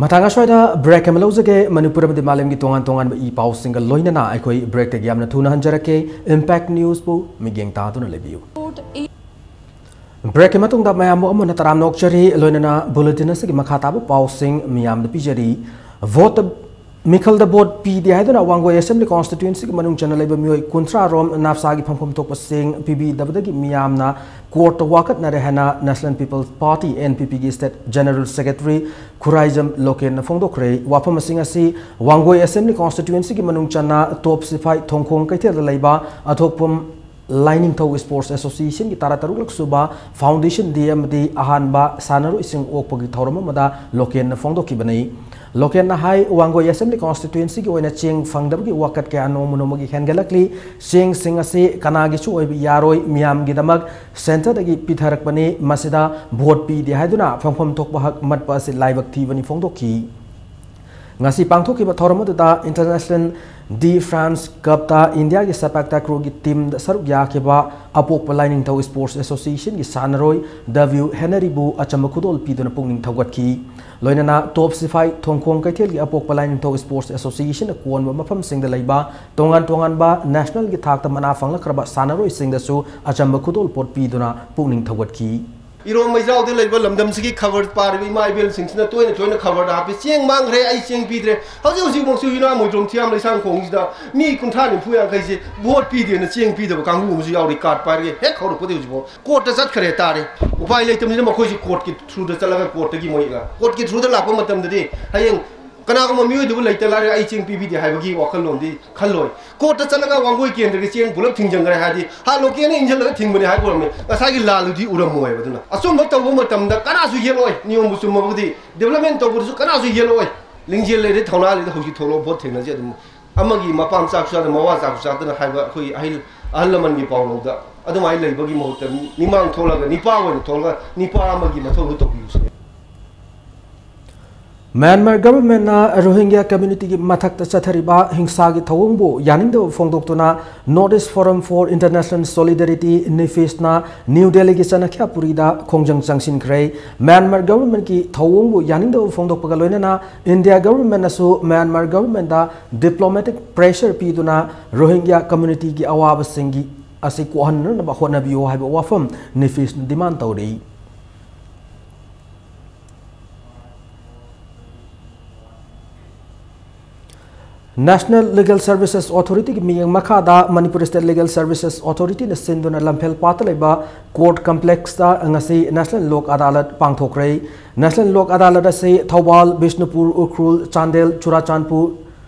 ꯃꯇꯥꯡ ꯑꯁ꯭ꯋꯥꯏꯗ break ꯑꯃ ꯂꯧꯖꯒꯦ꯫ ꯃꯅꯤꯄꯨꯔ ꯑꯃꯗꯤ ꯃꯥꯂꯦꯝꯒꯤ ꯇꯣꯉꯥꯟ ꯇꯣꯉꯥꯟꯕ ꯏ ꯄꯥꯎꯁꯤꯡꯒ ꯂꯣꯏꯅꯅ ꯑꯩꯈꯣꯏ breakꯇꯒꯤ ꯌꯥꯝꯅ ꯊꯨꯅ ꯍꯟꯖꯔꯛꯀꯦ꯫ Impact Newsꯄꯨ ꯃꯤꯠꯌꯦꯡ ꯇꯥꯗꯨꯅ ꯂꯩꯕꯤꯌꯨ꯫ Breakꯀꯤ ꯃꯇꯨꯡꯗ ꯃꯌꯥꯝꯕꯨ ꯑꯃꯨꯛ ꯍꯟꯅ ꯇꯔꯥꯝꯅ ꯑꯣꯛꯆꯔꯤ꯫ ꯂꯣꯏꯅꯅ bulletin ꯑꯁꯤꯒꯤ ꯃꯈꯥ ꯇꯥꯕ ꯄꯥꯎꯁꯤꯡ ꯃꯤꯌꯥꯝꯗ ꯄꯤꯖꯔꯤ꯫ Vote, ꯃꯤꯈꯜꯗ vote ꯄꯤꯗꯦ ꯍꯥꯏꯗꯨꯅ ꯋꯥꯡꯒꯣꯏ Assembly Constituencyꯒꯤ ꯃꯅꯨꯡ ꯆꯟꯅ ꯂꯩꯕ ꯃꯤꯑꯣꯏ ꯀꯨꯟꯊ꯭ꯔꯥ ꯔꯣꯝ ꯅꯥꯞꯁꯥꯒꯤ ꯐꯪꯐꯝ ꯊꯣꯛꯄꯁꯤꯡ ꯄꯤꯕꯤꯗꯕꯗꯒꯤ ꯃꯤꯌꯥꯝꯅ courtꯇ ꯋꯥꯀꯠꯅꯔꯦ ꯍꯥꯏꯅ National People's Party, NPPꯒꯤ State General Secretary Khuraijam ꯂꯣꯀꯦꯟꯅ ꯐꯣꯡꯗꯣꯛꯈ꯭ꯔꯦ꯫ ꯋꯥꯐꯝꯁꯤꯡ ꯑꯁꯤ ꯋꯥꯡꯒꯣꯏ Assembly Constituencyꯒꯤ ꯃꯅꯨꯡ ꯆꯟꯅ ꯇꯣꯞ ꯁꯤꯐꯥꯏ ꯊꯣꯡꯈꯣꯡ ꯀꯩꯊꯦꯜꯗ ꯂꯩꯕ ꯑꯊꯣꯛꯄꯝ ꯂꯥꯏꯅꯤꯡꯊꯧ Sports Associationꯒꯤ ꯇꯔꯥ ꯇꯔꯨꯛꯂꯛ ꯁꯨꯕ Foundation Day ꯑꯃꯗꯤ ꯑꯍꯥꯟꯕ ꯁꯥꯟꯅꯔꯣꯏꯁꯤꯡ ꯑꯣꯛꯄꯒꯤ ꯊꯧꯔꯝ ꯑꯃꯗ ꯂꯣꯀꯦꯟꯅ ꯐꯣꯡꯗꯣꯛꯈꯤꯕꯅꯤ꯫ ꯂꯣꯀꯦꯟꯅ ꯍꯥꯏ, ꯋꯥꯡꯒꯣꯏ Assembly Constituencyꯒꯤ ꯑꯣꯏꯅ ꯆꯦꯡ ꯐꯪꯗꯕꯒꯤ ꯋꯥꯀꯠ ꯀꯌꯥ ꯅꯣꯡꯃ ꯅꯣꯡꯃꯒꯤ ꯍꯦꯟꯒꯠꯂꯛꯂꯤ꯫ ꯆꯦꯡꯁꯤꯡ ꯑꯁꯤ ꯀꯅꯥꯒꯤꯁꯨ ꯑꯣꯏꯕ ꯌꯥꯔꯣꯏ, ꯃꯤꯌꯥꯝꯒꯤꯗꯃꯛ centreꯗꯒꯤ ꯄꯤꯊꯔꯛꯄꯅꯤ꯫ ꯃꯁꯤꯗ vote ꯄꯤꯗꯦ ꯍꯥꯏꯗꯨꯅ ꯐꯪꯐꯝ ꯊꯣꯛꯄ ꯍꯛ ꯃꯠꯄ ꯑꯁꯤ ꯂꯥꯏꯕꯛ ꯊꯤꯕꯅꯤ ꯐꯣꯡꯗꯣꯛꯈꯤ꯫ ꯉꯁꯤ ꯄꯥꯡꯊꯣꯛꯈꯤꯕ ꯊꯧꯔꯝ ꯑꯗꯨꯗ International De France Cupꯇ ꯏꯟꯗꯤꯌꯥꯒꯤ ꯁꯄꯥꯛ ꯇꯥꯀ꯭ꯔꯣꯒꯤ teamꯗ ꯁꯔꯨꯛ ꯌꯥꯈꯤꯕ ꯑꯄꯣꯛꯄ ꯂꯥꯏꯅꯤꯡꯊꯧ Sports Associationꯒꯤ ꯁꯥꯟꯅꯔꯣꯏ W Henryꯕꯨ ꯑꯆꯝꯕ ꯈꯨꯗꯣꯜ ꯄꯤꯗꯨꯅ ꯄꯨꯛꯅꯤꯡ ꯊꯧꯒꯠꯈꯤ꯫ ꯂꯣꯏꯅꯅ ꯇꯣꯞ ꯁꯤꯐꯥꯏ ꯊꯣꯡꯈꯣꯡ ꯀꯩꯊꯦꯜꯒꯤ ꯑꯄꯣꯛꯄ ꯂꯥꯏꯅꯤꯡꯊꯧ Sports Associationꯅ ꯀꯣꯟꯕ ꯃꯐꯝꯁꯤꯡꯗ ꯂꯩꯕ ꯇꯣꯉꯥꯟ ꯇꯣꯉꯥꯟꯕ nationalꯒꯤ ꯊꯥꯛꯇ ꯃꯅꯥ ꯐꯪꯂꯛꯈ꯭ꯔꯕ ꯁꯥꯟꯅꯔꯣꯏꯁꯤꯡꯗꯁꯨ ꯑꯆꯝꯕ ꯈꯨꯗꯣꯜꯄꯣꯠ ꯄꯤꯗꯨꯅ ꯄꯨꯛꯅꯤꯡ ꯊꯧꯒꯠꯈꯤ꯫ ꯏꯔꯣꯝ ꯃꯩꯖꯥꯎꯗ ꯂꯩꯕ ꯂꯝꯗꯝꯁꯤꯒꯤ ꯈꯕꯔ ꯄꯥꯔꯤꯕ ꯏꯃꯥ ꯏꯕꯦꯜꯁꯤꯡꯁꯤꯅ ꯇꯣꯏꯅ ꯇꯣꯏꯅ ꯈꯕꯔꯗ ꯍꯥꯞꯄꯤ, "ꯆꯦꯡ ꯃꯥꯡꯈ꯭ꯔꯦ, ꯑꯩ ꯆꯦꯡ ꯄꯤꯗ꯭ꯔꯦ"꯫ ꯍꯧꯖꯤꯛ ꯍꯧꯖꯤꯛꯃꯛꯁꯨ ꯌꯨꯅꯥꯝ ꯃꯣꯏꯗ꯭ꯔꯣꯝ ꯊꯤꯌꯥꯝ ꯂꯩꯁꯥꯡꯈꯣꯡꯁꯤꯗ ꯃꯤ ꯀꯨꯟꯊ꯭ꯔꯥ ꯅꯤꯐꯨ ꯌꯥꯡꯈꯩꯁꯦ vote ꯄꯤꯗꯦꯅ ꯆꯦꯡ ꯄꯤꯗꯕ ꯀꯥꯡꯕꯨ ꯑꯃꯁꯨ ꯌꯥꯎꯔꯤ꯫ Card ꯄꯥꯏꯔꯒ ꯍꯦꯛ ꯍꯧꯔꯛꯄꯗꯒꯤ ꯍꯧꯖꯤꯛꯐꯥꯎ courtꯇ ꯆꯠꯈ꯭ꯔꯦ ꯇꯥꯔꯦ꯫ ꯎꯄꯥꯏ ꯂꯩꯇꯕꯅꯤꯅ ꯃꯈꯣꯏꯁꯨ courtꯀꯤ throughꯗ ꯆꯠꯂꯒ courtꯇꯒꯤ ꯃꯣꯏ courtꯀꯤ throughꯗ ꯂꯥꯛꯄ ꯃꯇꯝꯗꯗꯤ ꯍꯌꯦꯡ ꯀꯅꯥꯒꯨꯝꯕ ꯃꯤꯑꯣꯏꯗꯨꯕꯨ ꯂꯩꯇ ꯂꯥꯏꯔ "ꯑꯩ ꯆꯦꯡ ꯄꯤꯕꯤꯗꯦ" ꯍꯥꯏꯕꯒꯤ ꯋꯥꯈꯜꯂꯣꯟꯗꯤ ꯈꯜꯂꯣꯏ꯫ Courtꯇ ꯆꯠꯂꯒ ꯋꯥꯡꯒꯣꯏ ꯀꯦꯟꯗ꯭ꯔꯒꯤ ꯆꯦꯡ ꯄꯨꯂꯞ ꯊꯤꯡꯖꯤꯟꯈ꯭ꯔꯦ ꯍꯥꯏꯔꯗꯤ, "ꯍꯥ, ꯂꯣꯀꯦꯜꯅ ꯏꯟꯁꯤꯜꯂꯒ ꯊꯤꯡꯕꯅꯦ" ꯍꯥꯏꯕ ꯑꯣꯏꯔꯝꯃꯦ, ꯉꯁꯥꯏꯒꯤ ꯂꯥꯜꯗꯨꯗꯤ ꯎꯔꯝꯃꯣꯏꯕ꯫ ꯑꯗꯨꯅ ꯑꯆꯨꯝꯕ ꯇꯧꯕ ꯃꯇꯝꯗ ꯀꯅꯥꯁꯨ ꯌꯦꯠꯂꯣꯏ, ꯅꯤꯌꯣꯝꯕꯨ ꯆꯨꯝꯃꯕꯨꯗꯤ development ꯇꯧꯕꯗꯨꯁꯨ ꯀꯅꯥꯁꯨ ꯌꯦꯠꯂꯣꯏ꯫ ꯂꯤꯡꯖꯦꯜ ꯂꯩꯔꯗꯤ, ꯊꯧꯅꯥ ꯂꯩꯔꯗꯤ ꯍꯧꯖꯤꯛ ꯊꯣꯛꯂꯛꯑꯣ, vote ꯊꯦꯡꯅꯁꯤ꯫ ꯑꯗꯨꯝ ꯑꯃꯒꯤ ꯃꯄꯥꯝ ꯆꯥꯛ ꯆꯥꯗꯅ ꯃꯋꯥ ꯆꯥꯛ ꯆꯥꯗꯅ ꯍꯥꯏꯕ ꯑꯩꯈꯣꯏ ꯑꯍꯜ, ꯑꯍꯜ ꯂꯃꯟꯒꯤ ꯄꯥꯎꯔꯧꯗ ꯑꯗꯨꯃꯥꯏꯅ ꯂꯩꯕꯒꯤ ꯃꯍꯨꯠꯇ ꯃꯤ-, ꯃꯤꯃꯥꯡ ꯊꯣꯛꯂꯒ, ꯅꯤꯄꯥ ꯑꯣꯏꯅ ꯊꯣꯛꯂꯒ ꯅꯤꯄꯥ ꯑꯃꯒꯤ ꯃꯊꯧꯗꯨ ꯇꯧꯕꯤꯌꯨ ꯁꯤꯅꯤ꯫ ꯃ꯭ꯌꯥꯟꯃꯥꯔ ꯒꯚꯔꯟꯃꯦꯟꯠꯅ ꯔꯣꯍꯤꯡꯒ꯭ꯌꯥ ꯀꯝꯃ꯭ꯌꯨꯅꯤꯇꯤꯒꯤ ꯃꯊꯛꯇ ꯆꯠꯊꯔꯤꯕ ꯍꯤꯡꯁꯥꯒꯤ ꯊꯧꯑꯣꯡꯕꯨ ꯌꯥꯅꯤꯡꯗꯕ ꯐꯣꯡꯗꯣꯛꯇꯨꯅ North East Forum for International Solidarity, ꯅꯤꯐꯤꯁꯅ ꯅ꯭ꯌꯨ ꯗꯦꯜꯂꯤꯒꯤ ꯆꯅꯈ꯭ꯌꯥꯄꯨꯔꯤꯗ ꯈꯣꯡꯖꯪ ꯆꯪꯁꯤꯟꯈ꯭ꯔꯦ꯫ ꯃ꯭ꯌꯥꯟꯃꯥꯔ ꯒꯚꯔꯟꯃꯦꯟꯠꯀꯤ ꯊꯧꯑꯣꯡꯕꯨ ꯌꯥꯅꯤꯡꯗꯕ ꯐꯣꯡꯗꯣꯛꯄꯒ ꯂꯣꯏꯅꯅ ꯏꯟꯗꯤꯌꯥ ꯒꯚꯔꯟꯃꯦꯟꯠꯅꯁꯨ ꯃ꯭ꯌꯥꯟꯃꯥꯔ ꯒꯚꯔꯟꯃꯦꯟꯠꯇ diplomatic pressure ꯄꯤꯗꯨꯅ ꯔꯣꯍꯤꯡꯒ꯭ꯌꯥ ꯀꯝꯃ꯭ꯌꯨꯅꯤꯇꯤꯒꯤ ꯑꯋꯥꯕꯁꯤꯡꯒꯤ ꯑꯁꯤ ꯀꯣꯛꯍꯟꯅꯅꯕ ꯍꯣꯠꯅꯕꯤꯌꯨ ꯍꯥꯏꯕ ꯋꯥꯐꯝ ꯅꯤꯐꯤꯁꯅ demand ꯇꯧꯔꯤ꯫ National Legal Services Authorityꯒꯤ ꯃꯤꯠꯌꯦꯡ ꯃꯈꯥꯗ ꯃꯅꯤꯄꯨꯔ State Legal Services Authorityꯅ ꯁꯤꯟꯗꯨꯅ ꯂꯝꯐꯦꯜ ꯄꯥꯠꯇ ꯂꯩꯕ court complexꯇ ꯉꯁꯤ National Lok Adalat ꯄꯥꯡꯊꯣꯛꯈ꯭ꯔꯦ꯫ National Lok Adalat ꯑꯁꯤ ꯊꯧꯕꯥꯜ, ꯕꯤꯁꯅꯨꯄꯨꯔ, ꯎꯈ꯭ꯔꯨꯜ, ꯆꯥꯟꯗꯦꯜ, ꯆꯨꯔꯥꯆꯥꯟꯄꯨꯔ,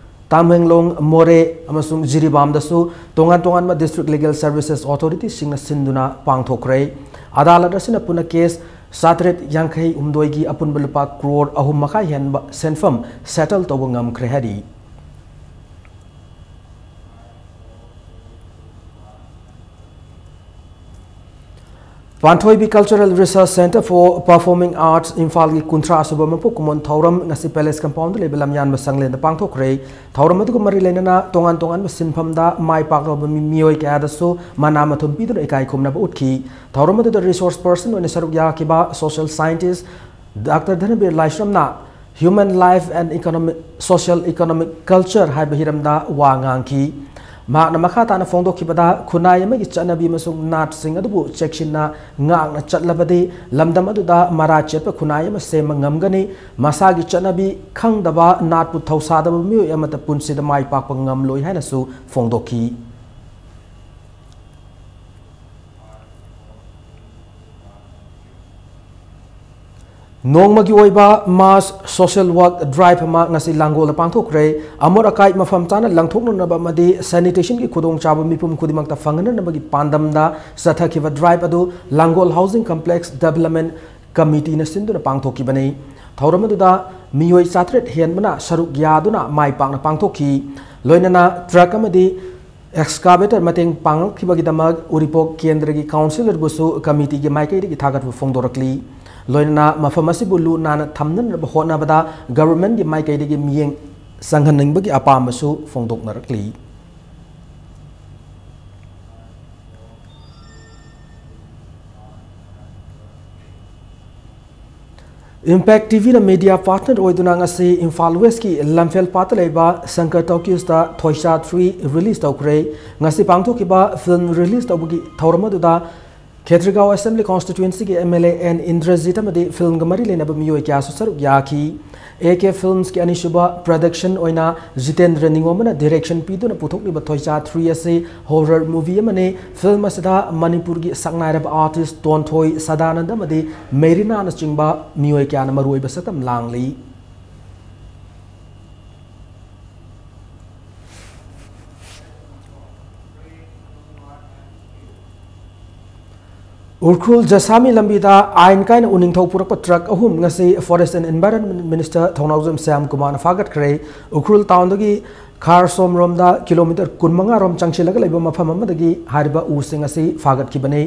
ꯇꯥꯃꯦꯡꯂꯣꯡ, ꯃꯣꯔꯦ ꯑꯃꯁꯨꯡ ꯖꯤꯔꯤꯕꯥꯝꯗꯁꯨ ꯇꯣꯉꯥꯟ ꯇꯣꯉꯥꯟꯕ District Legal Services Authorityꯁꯤꯡꯅ ꯁꯤꯟꯗꯨꯅ ꯄꯥꯡꯊꯣꯛꯈ꯭ꯔꯦ꯫ ꯑꯗꯥꯂꯠ ꯑꯁꯤꯅ ꯄꯨꯟꯅ case ꯆꯥꯇ꯭ꯔꯦꯠ ꯌꯥꯡꯈꯩ ꯍꯨꯝꯗꯣꯏꯒꯤ ꯑꯄꯨꯟꯕ ꯂꯨꯄꯥ ꯀ꯭ꯔꯣꯔ ꯑꯍꯨꯝ ꯃꯈꯥꯏ ꯍꯦꯟꯕ ꯁꯦꯟꯐꯝ settle ꯇꯧꯕ ꯉꯝꯈ꯭ꯔꯦ ꯍꯥꯏꯔꯤ꯫ ꯄꯥꯟꯊꯣꯏꯕꯤ Cultural Research Centre for Performing Arts ꯏꯝꯐꯥꯜꯒꯤ ꯀꯨꯟꯊ꯭ꯔꯥ ꯁꯨꯕ ꯃꯄꯣꯛ ꯀꯨꯝꯑꯣꯟ ꯊꯧꯔꯝ ꯉꯁꯤ Palace Compoundꯗ ꯂꯩꯕ ꯂꯝꯌꯥꯟꯕ ꯁꯪꯂꯦꯟꯗ ꯄꯥꯡꯊꯣꯛꯈ꯭ꯔꯦ꯫ ꯊꯧꯔꯝ ꯑꯗꯨꯒ ꯃꯔꯤ ꯂꯩꯅꯅ ꯇꯣꯉꯥꯟ ꯇꯣꯉꯥꯟꯕ ꯁꯤꯟꯐꯝꯗ ꯃꯥꯏ ꯄꯥꯛꯂꯕ ꯃꯤ-, ꯃꯤꯑꯣꯏ ꯀꯌꯥꯗꯁꯨ ꯃꯅꯥ ꯃꯊꯨꯝ ꯄꯤꯗꯨꯅ ꯏꯀꯥꯏ ꯈꯨꯝꯅꯕ ꯎꯠꯈꯤ꯫ ꯊꯧꯔꯝ ꯑꯗꯨꯗ resource person ꯑꯣꯏꯅ ꯁꯔꯨꯛ ꯌꯥꯈꯤꯕ social scientist Doctor ꯙꯅꯕꯤꯔ ꯂꯥꯏꯁ꯭ꯔꯝꯅ Human Life and Economic, Social Economic Culture ꯍꯥꯏꯕ ꯍꯤꯔꯝꯗ ꯋꯥ ꯉꯥꯡꯈꯤ꯫ ꯃꯍꯥꯛꯅ ꯃꯈꯥ ꯇꯥꯅ ꯐꯣꯡꯗꯣꯛꯈꯤꯕꯗ, ꯈꯨꯟꯅꯥꯏ ꯑꯃꯒꯤ ꯆꯠꯅꯕꯤ ꯑꯃꯁꯨꯡ ꯅꯥꯠꯁꯤꯡ ꯑꯗꯨꯕꯨ ꯆꯦꯛꯁꯤꯟꯅ ꯉꯥꯛꯅ ꯆꯠꯂꯕꯗꯤ ꯂꯝꯗꯝ ꯑꯗꯨꯗ ꯃꯔꯥ ꯆꯦꯠꯄ ꯈꯨꯟꯅꯥꯏ ꯑꯃ ꯁꯦꯝꯕ ꯉꯝꯒꯅꯤ꯫ ꯃꯁꯥꯒꯤ ꯆꯠꯅꯕꯤ ꯈꯪꯗꯕ, ꯅꯥꯠꯄꯨ ꯊꯧꯁꯥꯗꯕ ꯃꯤꯑꯣꯏ ꯑꯃꯠꯇ ꯄꯨꯟꯁꯤꯗ ꯃꯥꯏ ꯄꯥꯛꯄ ꯉꯝꯂꯣꯏ ꯍꯥꯏꯅꯁꯨ ꯐꯣꯡꯗꯣꯛꯈꯤ꯫ ꯅꯣꯡꯃꯒꯤ ꯑꯣꯏꯕ mass social work drive ꯑꯃ ꯉꯁꯤ ꯂꯥꯡꯒꯣꯜꯗ ꯄꯥꯡꯊꯣꯛꯈ꯭ꯔꯦ꯫ ꯑꯃꯣꯠ ꯑꯀꯥꯏ ꯃꯐꯝ ꯆꯥꯅ ꯂꯪꯊꯣꯛꯅꯅꯕ ꯑꯃꯗꯤ sanitationꯒꯤ ꯈꯨꯗꯣꯡꯆꯥꯕ ꯃꯤꯄꯨꯝ ꯈꯨꯗꯤꯡꯃꯛꯇ ꯐꯪꯍꯟꯅꯅꯕꯒꯤ ꯄꯥꯟꯗꯝꯗ ꯆꯠꯊꯈꯤꯕ drive ꯑꯗꯨ ꯂꯥꯡꯒꯣꯜ Housing Complex Development Committeeꯅ ꯁꯤꯟꯗꯨꯅ ꯄꯥꯡꯊꯣꯛꯈꯤꯕꯅꯤ꯫ ꯊꯧꯔꯝ ꯑꯗꯨꯗ ꯃꯤꯑꯣꯏ ꯆꯥꯇ꯭ꯔꯦꯠ ꯍꯦꯟꯕꯅ ꯁꯔꯨꯛ ꯌꯥꯗꯨꯅ ꯃꯥꯏ ꯄꯥꯛꯅ ꯄꯥꯡꯊꯣꯛꯈꯤ꯫ ꯂꯣꯏꯅꯅ truck ꯑꯃꯗꯤ excavator ꯃꯇꯦꯡ ꯄꯥꯡꯂꯛꯈꯤꯕꯒꯤꯗꯃꯛ ꯎꯔꯤꯄꯣꯛ ꯀꯦꯟꯗ꯭ꯔꯒꯤ councillorꯕꯨꯁꯨ committeeꯒꯤ ꯃꯥꯏꯀꯩꯗꯒꯤ ꯊꯥꯒꯠꯄ ꯐꯣꯡꯗꯣꯔꯛꯂꯤ꯫ ꯂꯣꯏꯅꯅ ꯃꯐꯝ ꯑꯁꯤꯕꯨ ꯂꯨ ꯅꯥꯟꯅ ꯊꯝꯅꯅꯕ ꯍꯣꯠꯅꯕꯗ governmentꯀꯤ ꯃꯥꯏꯀꯩꯗꯒꯤ ꯃꯤꯠꯌꯦꯡ ꯆꯪꯍꯟꯅꯤꯡꯕꯒꯤ ꯑꯄꯥꯝꯕꯁꯨ ꯐꯣꯡꯗꯣꯛꯅꯔꯛꯂꯤ꯫ Impact TVꯅ media partner ꯑꯣꯏꯗꯨꯅ ꯉꯁꯤ ꯏꯝꯐꯥꯜ Westꯀꯤ ꯂꯝꯐꯦꯜ ꯄꯥꯠꯇ ꯂꯩꯕ Shankar Talkiesꯇ Thoicha three release ꯇꯧꯈ꯭ꯔꯦ꯫ ꯉꯁꯤ ꯄꯥꯡꯊꯣꯛꯈꯤꯕ film release ꯇꯧꯕꯒꯤ ꯊꯧꯔꯝ ꯑꯗꯨꯗ ꯈꯦꯇ꯭ꯔꯤꯒꯥꯎ Assembly Constituencyꯒꯤ MLA N Indrajit ꯑꯃꯗꯤ filmꯒ ꯃꯔꯤ ꯂꯩꯅꯕ ꯃꯤꯑꯣꯏ ꯀꯌꯥꯁꯨ ꯁꯔꯨꯛ ꯌꯥꯈꯤ꯫ AK Filmsꯀꯤ ꯑꯅꯤꯁꯨꯕ production ꯑꯣꯏꯅ ꯖꯤꯇꯦꯟꯗ꯭ꯔ ꯅꯤꯉꯣꯝꯕꯅ direction ꯄꯤꯗꯨꯅ ꯄꯨꯊꯣꯛꯂꯤꯕ Thoicha three ꯑꯁꯤ horror movie ꯑꯃꯅꯤ꯫ Film ꯑꯁꯤꯗ ꯃꯅꯤꯄꯨꯔꯒꯤ ꯁꯛꯅꯥꯏꯔꯕ artist ꯇꯣꯟꯊꯣꯏ ꯁꯗꯥꯅꯟꯗ ꯑꯃꯗꯤ ꯃꯦꯔꯤꯅꯥꯅꯆꯤꯡꯕ ꯃꯤꯑꯣꯏ ꯀꯌꯥꯅ ꯃꯔꯨꯑꯣꯏꯕ ꯁꯛꯇꯝ ꯂꯥꯡꯂꯤ꯫ ꯎꯈ꯭ꯔꯨꯜ ꯖꯁꯥꯃꯤ ꯂꯝꯕꯤꯗ ꯑꯥꯏꯟ ꯀꯥꯏꯅ ꯎꯅꯤꯡꯊꯧ ꯄꯨꯔꯛꯄ truck ꯑꯍꯨꯝ ꯉꯁꯤ Forest and Environment Minister ꯊꯧꯅꯥꯎꯖꯝ ꯁ꯭ꯌꯥꯝ ꯀꯨꯃꯥꯔꯅ ꯐꯥꯒꯠꯈ꯭ꯔꯦ꯫ ꯎꯈ꯭ꯔꯨꯜ townꯗꯒꯤ ꯈꯥꯔꯁꯣꯝꯔꯣꯝꯗ kilometre ꯀꯨꯟꯃꯉꯥ ꯔꯣꯝ ꯆꯪꯁꯤꯜꯂꯒ ꯂꯩꯕ ꯃꯐꯝ ꯑꯃꯗꯒꯤ ꯍꯥꯏꯔꯤꯕ ꯎꯁꯤꯡ ꯑꯁꯤ ꯐꯥꯒꯠꯈꯤꯕꯅꯤ꯫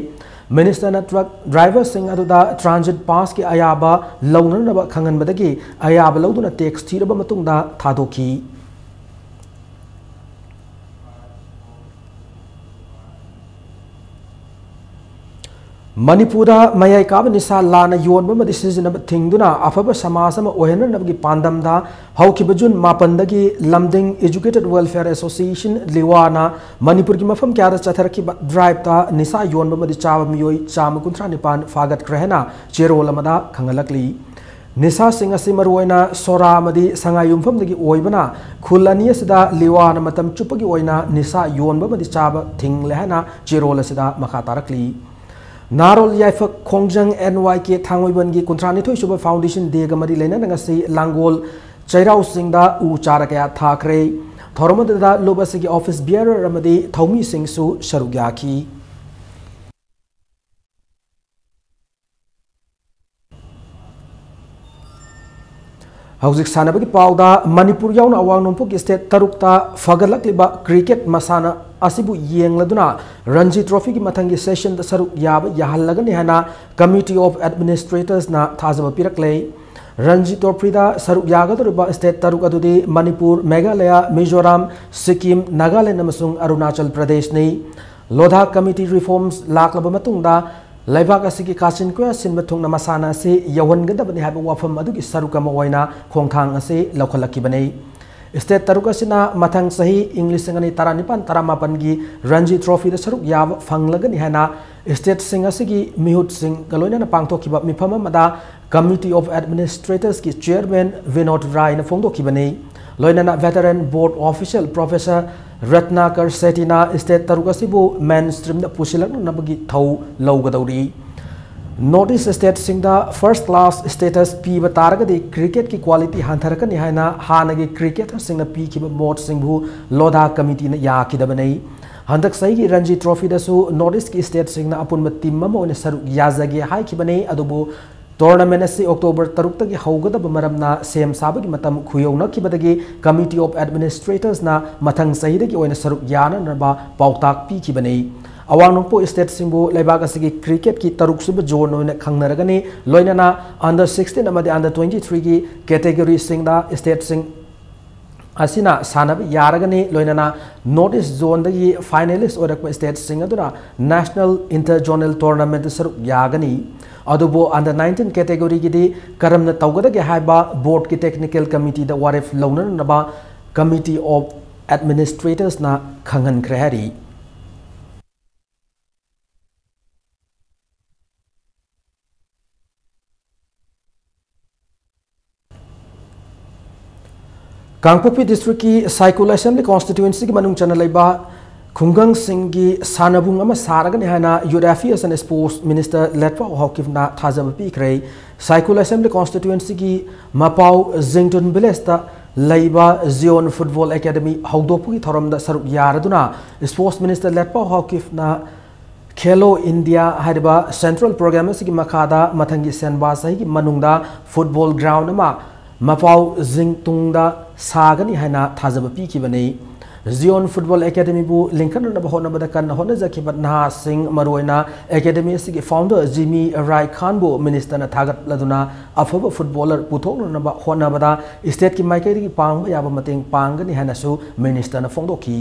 Ministerꯅ truck driverꯁꯤꯡ ꯑꯗꯨꯗ transit passꯀꯤ ꯑꯌꯥꯕ ꯂꯧꯅꯅꯕ ꯈꯪꯍꯟꯕꯗꯒꯤ ꯑꯌꯥꯕ ꯂꯧꯗꯨꯅ tax ꯊꯤꯔꯕ ꯃꯇꯨꯡꯗ ꯊꯥꯗꯣꯛꯈꯤ꯫ ꯃꯅꯤꯄꯨꯔꯗ ꯃꯌꯥꯏ ꯀꯥꯕ ꯅꯤꯁꯥ ꯂꯥꯟꯅ ꯌꯣꯟꯕ ꯑꯃꯗꯤ ꯁꯤꯖꯤꯟꯅꯕ ꯊꯤꯡꯗꯨꯅ ꯑꯐꯕ ꯁꯃꯥꯖ ꯑꯃ ꯑꯣꯏꯍꯟꯅꯅꯕꯒꯤ ꯄꯥꯟꯗꯝꯗ ꯍꯧꯈꯤꯕ June ꯃꯥꯄꯟꯗꯒꯤ ꯂꯝꯗꯤꯡ Educated Welfare Association, ꯂꯤꯋꯥꯅ ꯃꯅꯤꯄꯨꯔꯒꯤ ꯃꯐꯝ ꯀꯌꯥꯗ ꯆꯠꯊꯔꯛꯈꯤꯕ driveꯇ ꯅꯤꯁꯥ ꯌꯣꯟꯕ ꯑꯃꯗꯤ ꯆꯥꯕ ꯃꯤꯑꯣꯏ ꯆꯥꯝꯃ ꯀꯨꯟꯊ꯭ꯔꯥ ꯅꯤꯄꯥꯟ ꯐꯥꯒꯠꯈ꯭ꯔꯦ ꯍꯥꯏꯅ ꯆꯦꯔꯣꯜ ꯑꯃꯗ ꯈꯪꯍꯜꯂꯛꯂꯤ꯫ ꯅꯤꯁꯥꯁꯤꯡ ꯑꯁꯤ ꯃꯔꯨꯑꯣꯏꯅ ꯁꯣꯔꯥ ꯑꯃꯗꯤ ꯁꯉꯥꯏ ꯌꯨꯝꯐꯝꯗꯒꯤ ꯑꯣꯏꯕꯅ ꯈꯨꯜ ꯑꯅꯤ ꯑꯁꯤꯗ ꯂꯤꯋꯥꯅ ꯃꯇꯝ ꯆꯨꯞꯄꯒꯤ ꯑꯣꯏꯅ ꯅꯤꯁꯥ ꯌꯣꯟꯕ ꯑꯃꯗꯤ ꯆꯥꯕ ꯊꯤꯡꯂꯦ ꯍꯥꯏꯅ ꯆꯦꯔꯣꯜ ꯑꯁꯤꯗ ꯃꯈꯥ ꯇꯥꯔꯛꯂꯤ꯫ ꯅꯥꯔꯣꯜ ꯌꯥꯏꯐ ꯈꯣꯡꯖꯪ NYK ꯊꯥꯡꯃꯩꯕꯟꯒꯤ ꯀꯨꯟꯊ꯭ꯔꯥꯅꯤꯊꯣꯏ ꯁꯨꯕ Foundation Dayꯒ ꯃꯔꯤ ꯂꯩꯅꯅ ꯉꯁꯤ ꯂꯥꯡꯒꯣꯜ ꯆꯩꯔꯥꯎ ꯆꯤꯡꯗ ꯎ ꯆꯥꯔ ꯀꯌꯥ ꯊꯥꯈ꯭ꯔꯦ꯫ ꯊꯧꯔꯝ ꯑꯗꯨꯗ ꯂꯨꯞ ꯑꯁꯤꯒꯤ office bearer ꯑꯃꯗꯤ ꯊꯧꯃꯤꯁꯤꯡꯁꯨ ꯁꯔꯨꯛ ꯌꯥꯈꯤ꯫ ꯍꯧꯖꯤꯛ ꯁꯥꯟꯅꯕꯒꯤ ꯄꯥꯎꯗ, ꯃꯅꯤꯄꯨꯔ ꯌꯥꯎꯅ ꯑꯋꯥꯡ ꯅꯣꯡꯄꯣꯛꯀꯤ state ꯇꯔꯨꯛꯇ ꯐꯒꯠꯂꯛꯂꯤꯕ cricket ꯃꯁꯥꯟꯅ ꯑꯁꯤꯕꯨ ꯌꯦꯡꯂꯗꯨꯅ ꯔꯟꯖꯤ trophyꯒꯤ ꯃꯊꯪꯒꯤ sessionꯗ ꯁꯔꯨꯛ ꯌꯥꯕ ꯌꯥꯍꯜꯂꯒꯅꯤ ꯍꯥꯏꯅ Committee of Administratorsꯅ ꯊꯥꯖꯕ ꯄꯤꯔꯛꯂꯦ꯫ ꯔꯟꯖꯤ trophyꯗ ꯁꯔꯨꯛ ꯌꯥꯒꯗꯧꯔꯤꯕ state ꯇꯔꯨꯛ ꯑꯗꯨꯗꯤ ꯃꯅꯤꯄꯨꯔ, ꯃꯦꯘꯥꯂꯌꯥ, ꯃꯤꯖꯣꯔꯥꯝ, ꯁꯤꯛꯀꯤꯝ, ꯅꯥꯒꯥꯂꯦꯟ ꯑꯃꯁꯨꯡ ꯑꯔꯨꯅꯥꯆꯜ ꯄ꯭ꯔꯗꯦꯁꯅꯤ꯫ ꯂꯣꯙꯥ committee reforms ꯂꯥꯛꯂꯕ ꯃꯇꯨꯡꯗ ꯂꯩꯕꯥꯛ ꯑꯁꯤꯒꯤ ꯀꯥꯆꯤꯟ ꯀꯣꯌꯥ ꯁꯤꯟꯕ ꯊꯨꯡꯅ ꯃꯁꯥꯟꯅ ꯑꯁꯤ ꯌꯧꯍꯟꯒꯗꯕꯅꯤ ꯍꯥꯏꯕ ꯋꯥꯐꯝ ꯑꯗꯨꯒꯤ ꯁꯔꯨꯛ ꯑꯃ ꯑꯣꯏꯅ ꯈꯣꯡꯊꯥꯡ ꯑꯁꯤ ꯂꯧꯈꯠꯂꯛꯈꯤꯕꯅꯤ꯫ State ꯇꯔꯨꯛ ꯑꯁꯤꯅ ꯃꯊꯪ ꯆꯍꯤ ꯏꯪ ꯂꯤꯁꯤꯡ ꯑꯅꯤ ꯇꯔꯥꯅꯤꯄꯥꯟ ꯇꯔꯥꯃꯥꯄꯟꯒꯤ ꯔꯟꯖꯤ trophyꯗ ꯁꯔꯨꯛ ꯌꯥꯕ ꯐꯪꯂꯒꯅꯤ ꯍꯥꯏꯅ stateꯁꯤꯡ ꯑꯁꯤꯒꯤ ꯃꯤꯍꯨꯠꯁꯤꯡꯒ ꯂꯣꯏꯅꯅ ꯄꯥꯡꯊꯣꯛꯈꯤꯕ ꯃꯤꯐꯝ ꯑꯃꯗ Committee of Administratorsꯀꯤ chairman ꯕꯤꯅꯣꯗ ꯔꯥꯏꯅ ꯐꯣꯡꯗꯣꯛꯈꯤꯕꯅꯤ꯫ ꯂꯣꯏꯅꯅ veteran board official Professor Ratnakar ꯁꯦꯇꯤꯅ state ꯇꯔꯨꯛ ꯑꯁꯤꯕꯨ mainstreamꯗ ꯄꯨꯁꯤꯜꯂꯛꯅꯅꯕꯒꯤ ꯊꯧ ꯂꯧꯒꯗꯧꯔꯤ꯫ North East stateꯁꯤꯡꯗ first class status ꯄꯤꯕ ꯇꯥꯔꯒꯗꯤ cricketꯀꯤ quality ꯍꯟꯊꯔꯛꯀꯅꯤ ꯍꯥꯏꯅ ꯍꯥꯟꯅꯒꯤ cricketerꯁꯤꯡꯅ ꯄꯤꯈꯤꯕ ꯃꯣꯠꯁꯤꯡꯕꯨ ꯂꯣꯙꯥ committeeꯅ ꯌꯥꯈꯤꯗꯕꯅꯤ꯫ ꯍꯟꯗꯛ ꯆꯍꯤꯒꯤ ꯔꯟꯖꯤ trophyꯗꯁꯨ North Eastꯀꯤ stateꯁꯤꯡꯅ ꯑꯄꯨꯟꯕ team ꯑꯃ ꯑꯣꯏꯅ ꯁꯔꯨꯛ ꯌꯥꯖꯒꯦ ꯍꯥꯏꯈꯤꯕꯅꯤ, ꯑꯗꯨꯕꯨ tournament ꯑꯁꯤ October ꯇꯔꯨꯛꯇꯒꯤ ꯍꯧꯒꯗꯕ ꯃꯔꯝꯅ ꯁꯦꯝ ꯁꯥꯕꯒꯤ ꯃꯇꯝ ꯈꯨꯌꯧꯅꯈꯤꯕꯗꯒꯤ Committee of Administratorsꯅ ꯃꯊꯪ ꯆꯍꯤꯗꯒꯤ ꯑꯣꯏꯅ ꯁꯔꯨꯛ ꯌꯥꯅꯅꯕ ꯄꯥꯎꯇꯥꯛ ꯄꯤꯈꯤꯕꯅꯤ꯫ ꯑꯋꯥꯡ ꯅꯣꯡꯄꯣꯛ stateꯁꯤꯡꯕꯨ ꯂꯩꯕꯥꯛ ꯑꯁꯤꯒꯤ cricketꯀꯤ ꯇꯔꯨꯛꯁꯨꯕ zone ꯑꯣꯏꯅ ꯈꯪꯅꯔꯒꯅꯤ, ꯂꯣꯏꯅꯅ under sixteen ꯑꯃꯗꯤ under twenty threeꯒꯤ categoryꯁꯤꯡꯗ stateꯁꯤꯡ ꯑꯁꯤꯅ ꯁꯥꯟꯅꯕ ꯌꯥꯔꯒꯅꯤ, ꯂꯣꯏꯅꯅ North East zoneꯗꯒꯤ finalist ꯑꯣꯏꯔꯛꯄ stateꯁꯤꯡ ꯑꯗꯨꯅ national interzonal tournament ꯁꯔꯨꯛ ꯌꯥꯒꯅꯤ꯫ ꯑꯗꯨꯕꯨ under nineteen categoryꯒꯤꯗꯤ ꯀꯔꯝꯅ ꯇꯧꯒꯗꯒꯦ ꯍꯥꯏꯕ boardꯀꯤ technical committeeꯗ ꯋꯥꯔꯦꯞ ꯂꯧꯅꯅꯕ Committee of Administratorsꯅ ꯈꯪꯍꯟꯈ꯭ꯔꯦ ꯍꯥꯏꯔꯤ꯫ ꯀꯥꯡꯄꯣꯛꯄꯤ districtꯀꯤ ꯁꯥꯏꯀꯨꯜ assembly constituencyꯒꯤ ꯃꯅꯨꯡ ꯆꯟꯅ ꯂꯩꯕ ꯈꯨꯡꯒꯪꯁꯤꯡꯒꯤ ꯁꯥꯟꯅꯕꯨꯡ ꯑꯃ ꯁꯥꯔꯒꯅꯤ ꯍꯥꯏꯅ Youth Affairs and Sports Minister ꯂꯦꯠꯄꯥꯎ ꯍꯥꯎꯀꯤꯞꯅ ꯊꯥꯖꯕ ꯄꯤꯈ꯭ꯔꯦ꯫ ꯁꯥꯏꯀꯨꯜ assembly constituencyꯒꯤ ꯃꯄꯥꯎ ꯖꯤꯡꯇꯨꯟ villageꯇ ꯂꯩꯕ Zion Football Academy ꯍꯧꯗꯣꯛꯄꯒꯤ ꯊꯧꯔꯝꯗ ꯁꯔꯨꯛ ꯌꯥꯔꯗꯨꯅ Sports Minister ꯂꯦꯠꯄꯥꯎ ꯍꯥꯎꯀꯤꯞꯅ Khelo India ꯍꯥꯏꯔꯤꯕ central program ꯑꯁꯤꯒꯤ ꯃꯈꯥꯗ ꯃꯊꯪꯒꯤ ꯁꯦꯟꯕꯥ ꯆꯍꯤꯒꯤ ꯃꯅꯨꯡꯗ football ground ꯑꯃ ꯃꯄꯥꯎꯁꯤꯡ ꯇꯨꯡꯗ ꯁꯥꯒꯅꯤ ꯍꯥꯏꯅ ꯊꯥꯖꯕ ꯄꯤꯈꯤꯕꯅꯤ꯫ ꯖꯤꯌꯣꯟ ꯐꯨꯠꯕꯣꯜ ꯑꯦꯀꯥꯗꯃꯤꯕꯨ ꯂꯤꯡꯈꯠꯅꯅꯕ ꯍꯣꯠꯅꯕꯗ ꯀꯟꯅ ꯍꯣꯠꯅꯖꯈꯤꯕ ꯅꯍꯥꯁꯤꯡ, ꯃꯔꯨꯑꯣꯏꯅ ꯑꯦꯀꯥꯗꯃꯤ ꯑꯁꯤꯒꯤ ꯐꯥꯎꯟꯗꯔ ꯖꯤꯃꯤ ꯔꯥꯏ ꯈꯥꯟꯕꯨ ꯃꯤꯅꯤꯁꯇꯔꯅ ꯊꯥꯒꯠꯂꯗꯨꯅ ꯑꯐꯕ ꯐꯨꯠꯕꯣꯂꯔ ꯄꯨꯊꯣꯛꯅꯅꯕ ꯍꯣꯠꯅꯕꯗ ꯏꯁꯇꯦꯠꯀꯤ ꯃꯥꯏꯀꯩꯗꯒꯤ ꯄꯥꯡꯕ ꯌꯥꯕ ꯃꯇꯦꯡ ꯄꯥꯡꯒꯅꯤ ꯍꯥꯏꯅꯁꯨ ꯃꯤꯅꯤꯁꯇꯔꯅ ꯐꯣꯡꯗꯣꯛꯈꯤ꯫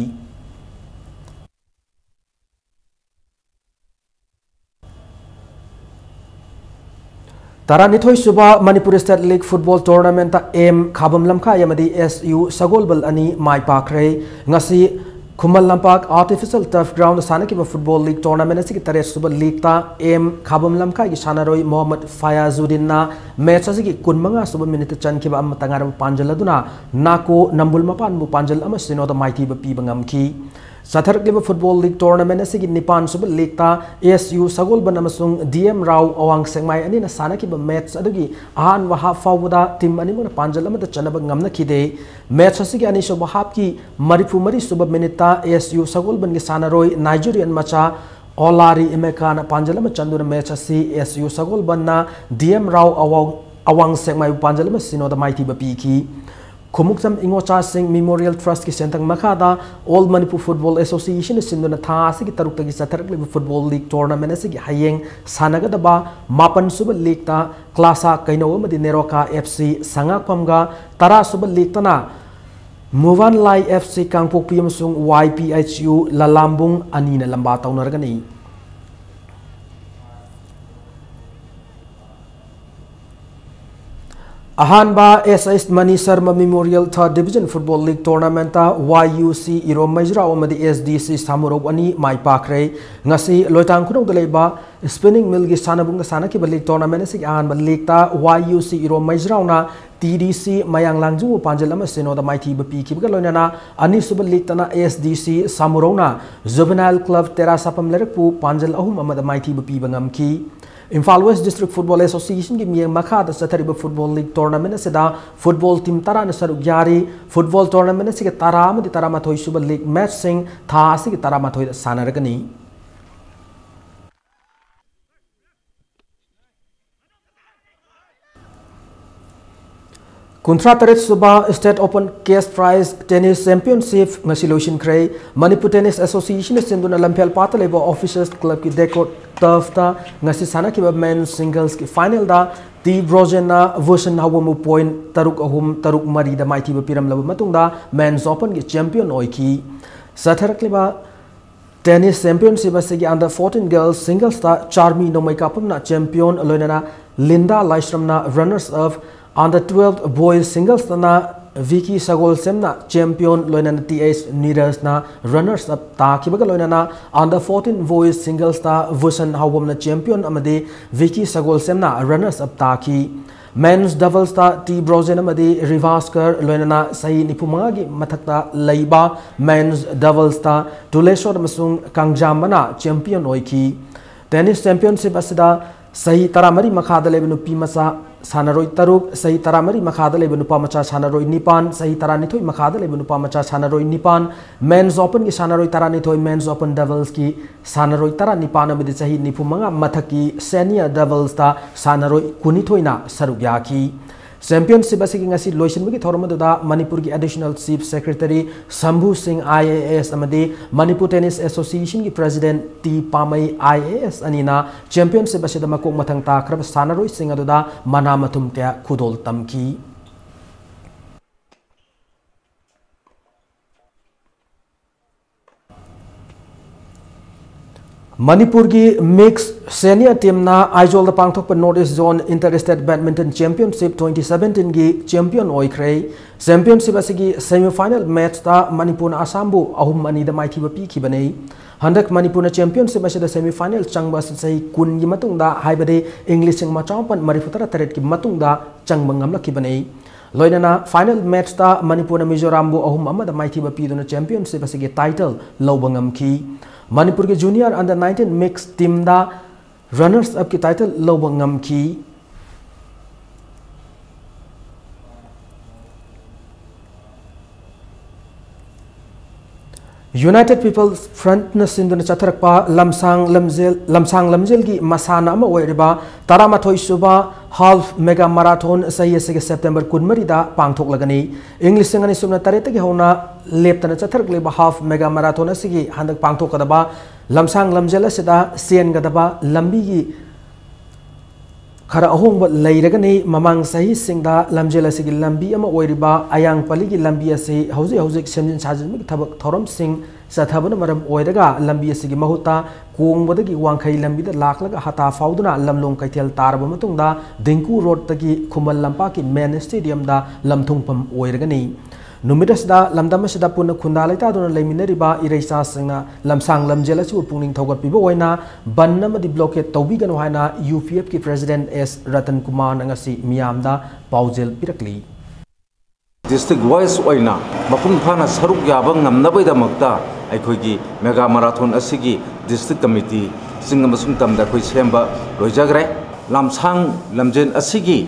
ꯇꯔꯥꯅꯤꯊꯣꯏ ꯁꯨꯕ ꯃꯅꯤꯄꯨꯔ ꯁ꯭ꯇꯦꯠ ꯂꯤꯒ ꯐꯨꯠꯕꯣꯜ ꯇꯣꯔꯅꯥꯃꯦꯟꯠꯇ ꯑꯦꯝ ꯈꯥꯕꯝ ꯂꯝꯈꯥꯏ ꯑꯃꯗꯤ ꯑꯦꯁ ꯌꯨ ꯁꯒꯣꯜꯕꯜ ꯑꯅꯤ ꯃꯥꯏ ꯄꯥꯛꯈ꯭ꯔꯦ꯫ ꯉꯁꯤ ꯈꯨꯃꯟ ꯂꯝꯄꯥꯛ ꯑꯥꯔꯇꯤꯐꯤꯁꯤꯌꯦꯜ ꯇꯔꯐ ꯒ꯭ꯔꯥꯎꯟꯗ ꯁꯥꯟꯅꯈꯤꯕ ꯐꯨꯠꯕꯣꯜ ꯂꯤꯒ ꯇꯣꯔꯅꯥꯃꯦꯟꯠ ꯑꯁꯤꯒꯤ ꯇꯔꯦꯠ ꯁꯨꯕ ꯂꯤꯒꯇ ꯑꯦꯝ ꯈꯥꯕꯝ ꯂꯝꯈꯥꯏꯒꯤ ꯁꯥꯟꯅꯔꯣꯏ ꯃꯣꯍꯝꯃꯗ ꯐꯌꯥꯖꯨꯗꯤꯟꯅ ꯃꯦꯆ ꯑꯁꯤꯒꯤ ꯀꯨꯟꯃꯉꯥ ꯁꯨꯕ ꯃꯤꯅꯤꯠꯇ ꯆꯟꯈꯤꯕ ꯑꯃꯠꯇ ꯉꯥꯏꯔꯕ ꯄꯥꯟꯖꯜ ꯑꯗꯨꯅ ꯅꯥꯀꯣ ꯅꯝꯕꯨꯜ ꯃꯄꯥꯟꯕꯨ ꯄꯥꯟꯖꯜ ꯑꯃ ꯁꯤꯅꯣꯗ ꯃꯥꯏꯊꯤꯕ ꯄꯤꯕ ꯉꯝꯈꯤ꯫ ꯆꯠꯊꯔꯛꯂꯤꯕ ꯐꯨꯠꯕꯣꯜ ꯂꯤꯒ ꯇꯣꯔꯅꯥꯃꯦꯟꯠ ꯑꯁꯤꯒꯤ ꯅꯤꯄꯥꯟ ꯁꯨꯕ ꯂꯤꯒꯇ ꯑꯦꯁ ꯌꯨ ꯁꯒꯣꯜꯕꯟ ꯑꯃꯁꯨꯡ ꯗꯤ ꯑꯦꯝ ꯔꯥꯎ ꯑꯋꯥꯡ ꯁꯦꯛꯃꯥꯏ ꯑꯅꯤꯅ ꯁꯥꯟꯅꯈꯤꯕ ꯃꯦꯆ ꯑꯗꯨꯒꯤ ꯑꯍꯥꯟꯕ ꯍꯥꯞ ꯐꯥꯎꯕꯗ ꯇꯤꯝ ꯑꯅꯤꯃꯛꯅ ꯄꯥꯟꯖꯜ ꯑꯃꯠꯇ ꯆꯟꯅꯕ ꯉꯝꯅꯈꯤꯗꯦ꯫ ꯃꯦꯆ ꯑꯁꯤꯒꯤ ꯑꯅꯤꯁꯨꯕ ꯍꯥꯞꯀꯤ ꯃꯔꯤꯐꯨ ꯃꯔꯤ ꯁꯨꯕ ꯃꯤꯅꯤꯠꯇ ꯑꯦꯁ ꯌꯨ ꯁꯒꯣꯜꯕꯟꯒꯤ ꯁꯥꯟꯅꯔꯣꯏ ꯅꯥꯏꯖꯦꯔꯤꯌꯟ ꯃꯆꯥ ꯑꯣꯂꯥꯔꯤ ꯏꯃꯦꯀꯥꯅ ꯄꯥꯟꯖꯜ ꯑꯃ ꯆꯟꯗꯨꯅ ꯃꯦꯆ ꯑꯁꯤ ꯑꯦꯁ ꯌꯨ ꯁꯒꯣꯜꯕꯟꯅ ꯗꯤ ꯑꯦꯝ ꯔꯥꯎ ꯑꯋꯥꯡ, ꯑꯋꯥꯡ ꯁꯦꯛꯃꯥꯏꯕꯨ ꯄꯥꯟꯖꯜ ꯑꯃ ꯁꯤꯅꯣꯗ ꯃꯥꯏꯊꯤꯕ ꯄꯤꯈꯤ꯫ ꯈꯨꯃꯨꯛꯆꯝ ꯏꯉꯣꯆꯥꯁꯤꯡ ꯃꯦꯃꯣꯔꯤꯌꯦꯜ ꯇ꯭ꯔꯁꯀꯤ ꯁꯦꯟꯊꯪ ꯃꯈꯥꯗ ꯑꯣꯜ ꯃꯅꯤꯄꯨꯔ ꯐꯨꯠꯕꯣꯜ ꯑꯦꯁꯣꯁꯤꯌꯦꯁꯟꯅ ꯁꯤꯟꯗꯨꯅ ꯊꯥ ꯑꯁꯤꯒꯤ ꯇꯔꯨꯛꯇꯒꯤ ꯆꯠꯊꯔꯛꯂꯤꯕ ꯐꯨꯠꯕꯣꯜ ꯂꯤꯒ ꯇꯣꯔꯅꯥꯃꯦꯟꯠ ꯑꯁꯤꯒꯤ ꯍꯌꯦꯡ ꯁꯥꯟꯅꯒꯗꯕ ꯃꯥꯄꯟ ꯁꯨꯕ ꯂꯤꯒꯇ ꯀ꯭ꯂꯥꯁꯥ ꯀꯩꯅꯧ ꯑꯃꯗꯤ ꯅꯦꯔꯣꯀꯥ ꯑꯦꯐ ꯁꯤ ꯁꯉꯥꯛꯐꯝꯒ, ꯇꯔꯥ ꯁꯨꯕ ꯂꯤꯒꯇꯅ ꯃꯨꯕꯥꯟ ꯂꯥꯏ ꯑꯦꯐ ꯁꯤ ꯀꯥꯡꯄꯣꯛꯄꯤ ꯑꯃꯁꯨꯡ ꯋꯥꯏ ꯄꯤ ꯑꯩꯆ ꯌꯨ ꯂꯂꯥꯝꯕꯨꯡ ꯑꯅꯤꯅ ꯂꯝꯕꯥ ꯇꯧꯅꯔꯒꯅꯤ꯫ ꯑꯍꯥꯟꯕ ꯑꯦꯁ ꯑꯦꯁ ꯃꯅꯤ ꯁꯔꯃ ꯃꯦꯃꯣꯔꯤꯌꯦꯜ ꯊꯥꯔꯠ ꯗꯤꯕꯤꯖꯟ ꯐꯨꯠꯕꯣꯜ ꯂꯤꯒ ꯇꯣꯔꯅꯥꯃꯦꯟꯠꯇ ꯋꯥꯏ ꯌꯨ ꯁꯤ ꯏꯔꯣꯝ ꯃꯩꯖ꯭ꯔꯥꯎ ꯑꯃꯗꯤ ꯑꯦꯁ ꯗꯤ ꯁꯤ ꯁꯥꯃꯨꯔꯧ ꯑꯅꯤ ꯃꯥꯏ ꯄꯥꯛꯈ꯭ꯔꯦ꯫ ꯉꯁꯤ ꯂꯣꯏꯇꯥꯡ ꯈꯨꯅꯧꯗ ꯂꯩꯕ ꯁ꯭ꯄꯤꯅꯤꯡ ꯃꯤꯜꯒꯤ ꯁꯥꯟꯅꯕꯨꯡꯗ ꯁꯥꯟꯅꯈꯤꯕ ꯂꯤꯒ ꯇꯣꯔꯅꯥꯃꯦꯟꯠ ꯑꯁꯤꯒꯤ ꯑꯍꯥꯟꯕ ꯂꯤꯒꯇ ꯋꯥꯏ ꯌꯨ ꯁꯤ ꯏꯔꯣꯝ ꯃꯩꯖ꯭ꯔꯥꯎꯅ ꯇꯤ ꯗꯤ ꯁꯤ ꯃꯌꯥꯡ ꯂꯥꯡꯖꯤꯡꯕꯨ ꯄꯥꯟꯖꯜ ꯑꯃ ꯁꯤꯅꯣꯗ ꯃꯥꯏꯊꯤꯕ ꯄꯤꯈꯤꯕꯒ ꯂꯣꯏꯅꯅ ꯑꯅꯤꯁꯨꯕ ꯂꯤꯒꯇꯅ ꯑꯦꯁ ꯗꯤ ꯁꯤ ꯁꯥꯃꯨꯔꯧꯅ ꯖꯨꯕꯦꯅꯥꯏꯜ ꯀ꯭ꯂꯕ ꯇꯦꯔꯥ ꯁꯥꯄꯝ ꯂꯩꯔꯛꯄꯨ ꯄꯥꯟꯖꯜ ꯑꯍꯨꯝ ꯑꯃꯗ ꯃꯥꯏꯊꯤꯕ ꯄꯤꯕ ꯉꯝꯈꯤ꯫ ꯏꯝꯐꯥꯜ ꯋꯦꯁ ꯗꯤꯁꯇ꯭ꯔꯤꯛ ꯐꯨꯠꯕꯣꯜ ꯑꯦꯁꯣꯁꯤꯌꯦꯁꯟꯒꯤ ꯃꯤꯠꯌꯦꯡ ꯃꯈꯥꯗ ꯆꯠꯊꯔꯤꯕ ꯐꯨꯠꯕꯣꯜ ꯂꯤꯒ ꯇꯣꯔꯅꯥꯃꯦꯟꯠ ꯑꯁꯤꯗ ꯐꯨꯠꯕꯣꯜ ꯇꯤꯝ ꯇꯔꯥꯅ ꯁꯔꯨꯛ ꯌꯥꯔꯤ꯫ ꯐꯨꯠꯕꯣꯜ ꯇꯣꯔꯅꯥꯃꯦꯟꯠ ꯑꯁꯤꯒꯤ ꯇꯔꯥ ꯑꯃꯗꯤ ꯇꯔꯥꯃꯥꯊꯣꯏ ꯁꯨꯕ ꯂꯤꯒ ꯃꯦꯆꯁꯤꯡ ꯊꯥ ꯑꯁꯤꯒꯤ ꯇꯔꯥꯃꯥꯊꯣꯏꯗ ꯁꯥꯟꯅꯔꯒꯅꯤ꯫ ꯀꯨꯟꯊ꯭ꯔꯥ ꯇꯔꯦꯠ ꯁꯨꯕ State Open Cash Prize Tennis Championship ꯉꯁꯤ ꯂꯣꯏꯁꯤꯟꯈ꯭ꯔꯦ꯫ ꯃꯅꯤꯄꯨꯔ Tennis Association ꯅ ꯁꯤꯟꯗꯨꯅ ꯂꯝꯐꯦꯜ ꯄꯥꯠꯇ ꯂꯩꯕ Officers Club ꯀꯤ Decor Turf ꯇ ꯉꯁꯤ ꯁꯥꯟꯅꯈꯤꯕ Men's Singles ꯀꯤ final ꯗ ꯇꯤ ꯕ꯭ꯔꯣꯖꯦꯟꯅ ꯚꯨꯁꯟ ꯍꯥꯎꯕꯝꯕꯨ point ꯇꯔꯨꯛ ꯑꯍꯨꯝ, ꯇꯔꯨꯛ ꯃꯔꯤꯗ ꯃꯥꯏꯊꯤꯕ ꯄꯤꯔꯝꯂꯕ ꯃꯇꯨꯡꯗ Men's Open ꯒꯤ champion ꯑꯣꯏꯈꯤ꯫ ꯆꯠꯊꯔꯛꯂꯤꯕ Tennis Championship ꯑꯁꯤꯒꯤ Under fourteen Girls Singles ꯇ ꯆꯥꯔꯃꯤ ꯅꯣꯡꯃꯩꯀꯥꯄꯝꯅ champion, ꯂꯣꯏꯅꯅ Linda ꯂꯥꯏꯁ꯭ꯔꯝꯅ runners up, Under twelve Boys Singles ꯇꯅ ꯚꯤꯀꯤ ꯁꯒꯣꯜꯁꯦꯝꯅ champion, ꯂꯣꯏꯅꯅ ꯇꯤ ꯑꯩꯆ ꯅꯤꯔꯖꯅ runners up ꯇꯥꯈꯤꯕꯒ ꯂꯣꯏꯅꯅ Under fourteen Boys Singles ꯇ ꯚꯨꯁꯟ ꯍꯥꯎꯕꯝꯅ champion ꯑꯃꯗꯤ ꯚꯤꯀꯤ ꯁꯒꯣꯜꯁꯦꯝꯅ runners up ꯇꯥꯈꯤ꯫ Men's Doubles ꯇ ꯇꯤ ꯕ꯭ꯔꯣꯖꯦꯟ ꯑꯃꯗꯤ ꯔꯤꯚꯥꯁꯀꯔ, ꯂꯣꯏꯅꯅ ꯆꯍꯤ ꯅꯤꯐꯨ ꯃꯉꯥꯒꯤ ꯃꯊꯛꯇ ꯂꯩꯕ Men's Doubles ꯇ ꯇꯨꯂꯦꯁꯣꯔ ꯑꯃꯁꯨꯡ ꯀꯥꯡꯖꯥꯝꯕꯅ champion ꯑꯣꯏꯈꯤ꯫ Tennis Championship ꯑꯁꯤꯗ ꯆꯍꯤ ꯇꯔꯥꯃꯔꯤ ꯃꯈꯥꯗ ꯂꯩꯕ ꯅꯨꯄꯤ ꯃꯆꯥ ꯁꯥꯟꯅꯔꯣꯏ ꯇꯔꯨꯛ, ꯆꯍꯤ ꯇꯔꯥꯃꯔꯤ ꯃꯈꯥꯗ ꯂꯩꯕ ꯅꯨꯄꯥ ꯃꯆꯥ ꯁꯥꯟꯅꯔꯣꯏ ꯅꯤꯄꯥꯟ, ꯆꯍꯤ ꯇꯔꯥꯅꯤꯊꯣꯏ ꯃꯈꯥꯗ ꯂꯩꯕ ꯅꯨꯄꯥ ꯃꯆꯥ ꯁꯥꯟꯅꯔꯣꯏ ꯅꯤꯄꯥꯟ, Men's Open ꯒꯤ ꯁꯥꯟꯅꯔꯣꯏ ꯇꯔꯥꯅꯤꯊꯣꯏ, Men's Open Doubles ꯀꯤ ꯁꯥꯟꯅꯔꯣꯏ ꯇꯔꯥꯅꯤꯄꯥꯟ ꯑꯃꯗꯤ ꯆꯍꯤ ꯅꯤꯐꯨ ꯃꯉꯥ ꯃꯊꯛꯀꯤ Senior Doubles ꯇ ꯁꯥꯟꯅꯔꯣꯏ ꯀꯨꯟꯅꯤꯊꯣꯏꯅ ꯁꯔꯨꯛ ꯌꯥꯈꯤ꯫ Championship ꯑꯁꯤꯒꯤ ꯉꯁꯤ ꯂꯣꯏꯁꯤꯟꯕꯒꯤ ꯊꯧꯔꯝ ꯑꯗꯨꯗ ꯃꯅꯤꯄꯨꯔꯒꯤ Additional Chief Secretary ꯁꯝꯚꯨ ꯁꯤꯡ, ꯑꯥꯏ ꯑꯦ ꯑꯦꯁ, ꯑꯃꯗꯤ Manipur Tennis Association ꯒꯤ President T Pamei, I A S, ꯑꯅꯤꯅ championship ꯑꯁꯤꯗ ꯃꯀꯣꯛ ꯃꯊꯪ ꯇꯥꯈ꯭ꯔꯕ ꯁꯥꯟꯅꯔꯣꯏꯁꯤꯡ ꯑꯗꯨꯗ ꯃꯅꯥ ꯃꯊꯨꯝ ꯀꯌꯥ ꯈꯨꯗꯣꯜ ꯇꯝꯈꯤ꯫ ꯃꯅꯤꯄꯨꯔꯒꯤ Mixed Senior Team ꯅ ꯑꯥꯏꯖꯣꯜꯗ ꯄꯥꯡꯊꯣꯛꯄ North East Zone Inter State Badminton Championship twenty seventeen ꯒꯤ champion ꯑꯣꯏꯈ꯭ꯔꯦ꯫ Championship ꯑꯁꯤꯒꯤ semi final match ꯇ ꯃꯅꯤꯄꯨꯔꯅ ꯑꯁꯥꯝꯕꯨ ꯑꯍꯨꯝ ꯑꯅꯤꯗ ꯃꯥꯏꯊꯤꯕ ꯄꯤꯈꯤꯕꯅꯤ꯫ ꯍꯟꯗꯛ ꯃꯅꯤꯄꯨꯔꯅ championship ꯑꯁꯤꯗ semi final ꯆꯪꯕ ꯑꯁꯤ ꯆꯍꯤ ꯀꯨꯟꯒꯤ ꯃꯇꯨꯡꯗ, ꯍꯥꯏꯕꯗꯤ ꯏꯪ ꯂꯤꯁꯤꯡ ꯑꯃ ꯆꯥꯃꯥꯄꯟ ꯃꯔꯤꯐꯨ ꯇꯔꯥ ꯇꯔꯦꯠꯀꯤ ꯃꯇꯨꯡꯗ ꯆꯪꯕ ꯉꯝꯂꯛꯈꯤꯕꯅꯤ꯫ ꯂꯣꯏꯅꯅ final match ꯇ ꯃꯅꯤꯄꯨꯔꯅ ꯃꯤꯖꯣꯔꯥꯝꯕꯨ ꯑꯍꯨꯝ ꯑꯃꯗ ꯃꯥꯏꯊꯤꯕ ꯄꯤꯗꯨꯅ championship ꯑꯁꯤꯒꯤ title ꯂꯧꯕ ꯉꯝꯈꯤ꯫ ꯃꯅꯤꯄꯨꯔꯒꯤ Junior Under nineteen Mixed Team ꯗ runners up ꯀꯤ title ꯂꯧꯕ ꯉꯝꯈꯤ꯫ United People's Front ꯅ ꯁꯤꯟꯗꯨꯅ ꯆꯠꯊꯔꯛꯄ ꯂꯝꯁꯥꯡ ꯂꯝꯖꯦꯜ, ꯂꯝꯁꯥꯡ ꯂꯝꯖꯦꯜꯒꯤ ꯃꯁꯥꯟꯅ ꯑꯃ ꯑꯣꯏꯔꯤꯕ ꯇꯔꯥꯃꯥꯊꯣꯏ ꯁꯨꯕ Half Mega Marathon ꯆꯍꯤ ꯑꯁꯤꯒꯤ September ꯀꯨꯟꯃꯔꯤꯗ ꯄꯥꯡꯊꯣꯛꯂꯒꯅꯤ꯫ ꯏꯪ ꯂꯤꯁꯤꯡ ꯑꯅꯤ ꯁꯨꯞꯅ ꯇꯔꯦꯠꯇꯒꯤ ꯍꯧꯅ ꯂꯦꯞꯇꯅ ꯆꯠꯊꯔꯛꯂꯤꯕ Half Mega Marathon ꯑꯁꯤꯒꯤ ꯍꯟꯗꯛ ꯄꯥꯡꯊꯣꯛꯀꯗꯕ ꯂꯝꯁꯥꯡ ꯂꯝꯖꯦꯜ ꯑꯁꯤꯗ ꯆꯦꯟꯒꯗꯕ ꯂꯝꯕꯤꯒꯤ ꯈꯔ ꯑꯍꯣꯡꯕ ꯂꯩꯔꯒꯅꯤ꯫ ꯃꯃꯥꯡ ꯆꯍꯤꯁꯤꯡꯗ ꯂꯝꯖꯦꯜ ꯑꯁꯤꯒꯤ ꯂꯝꯕꯤ ꯑꯃ ꯑꯣꯏꯔꯤꯕ ꯑꯌꯥꯡꯄꯜꯂꯤꯒꯤ ꯂꯝꯕꯤ ꯑꯁꯤ ꯍꯧꯖꯤꯛ ꯍꯧꯖꯤꯛ ꯁꯦꯝꯖꯤꯟ ꯁꯥꯖꯤꯟꯕꯒꯤ ꯊꯕꯛ ꯊꯧꯔꯝꯁꯤꯡ ꯆꯠꯊꯕꯅ ꯃꯔꯝ ꯑꯣꯏꯔꯒ ꯂꯝꯕꯤ ꯑꯁꯤꯒꯤ ꯃꯍꯨꯠꯇ ꯀꯣꯡꯕꯗꯒꯤ ꯋꯥꯡꯈꯩ ꯂꯝꯕꯤꯗ ꯂꯥꯛꯂꯒ ꯍꯇꯥ ꯐꯥꯎꯗꯨꯅ ꯂꯝꯂꯣꯡ ꯀꯩꯊꯦꯜ ꯇꯥꯔꯕ ꯃꯇꯨꯡꯗ ꯗꯤꯡꯀꯨ ꯔꯣꯗꯇꯒꯤ ꯈꯨꯃꯟ ꯂꯝꯄꯥꯛꯀꯤ main stadiumꯗ ꯂꯝꯊꯨꯡꯐꯝ ꯑꯣꯏꯔꯒꯅꯤ꯫ ꯅꯨꯃꯤꯠ ꯑꯁꯤꯗ ꯂꯝꯗꯝ ꯑꯁꯤꯗ ꯄꯨꯟꯅ ꯈꯨꯟꯗꯥ ꯂꯩꯇꯥꯗꯨꯅ ꯂꯩꯃꯤꯟꯅꯔꯤꯕ ꯏꯔꯩꯆꯥꯁꯤꯡꯅ ꯂꯝꯁꯥꯡ ꯂꯝꯖꯦꯜ ꯑꯁꯤꯕꯨ ꯄꯨꯛꯅꯤꯡ ꯊꯧꯒꯠꯄꯤꯕ ꯑꯣꯏꯅ ꯕꯟ ꯑꯃꯗꯤ blockade ꯇꯧꯕꯤꯒꯅꯨ ꯍꯥꯏꯅ UPFꯀꯤ president S ꯔꯇꯟ ꯀꯨꯃꯥꯔꯅ ꯉꯁꯤ ꯃꯤꯌꯥꯝꯗ ꯄꯥꯎꯖꯦꯜ ꯄꯤꯔꯛꯂꯤ꯫ District wise ꯑꯣꯏꯅ ꯃꯄꯨꯡ ꯐꯥꯅ ꯁꯔꯨꯛ ꯌꯥꯕ ꯉꯝꯅꯕꯒꯤꯗꯃꯛꯇ ꯑꯩꯈꯣꯏꯒꯤ Mega Marathon ꯑꯁꯤꯒꯤ district committeeꯁꯤꯡ ꯑꯃꯁꯨꯡ ꯇꯝꯗ ꯑꯩꯈꯣꯏ ꯁꯦꯝꯕ ꯂꯣꯏꯖꯈ꯭ꯔꯦ꯫ ꯂꯝꯁꯥꯡ ꯂꯝꯖꯦꯜ ꯑꯁꯤꯒꯤ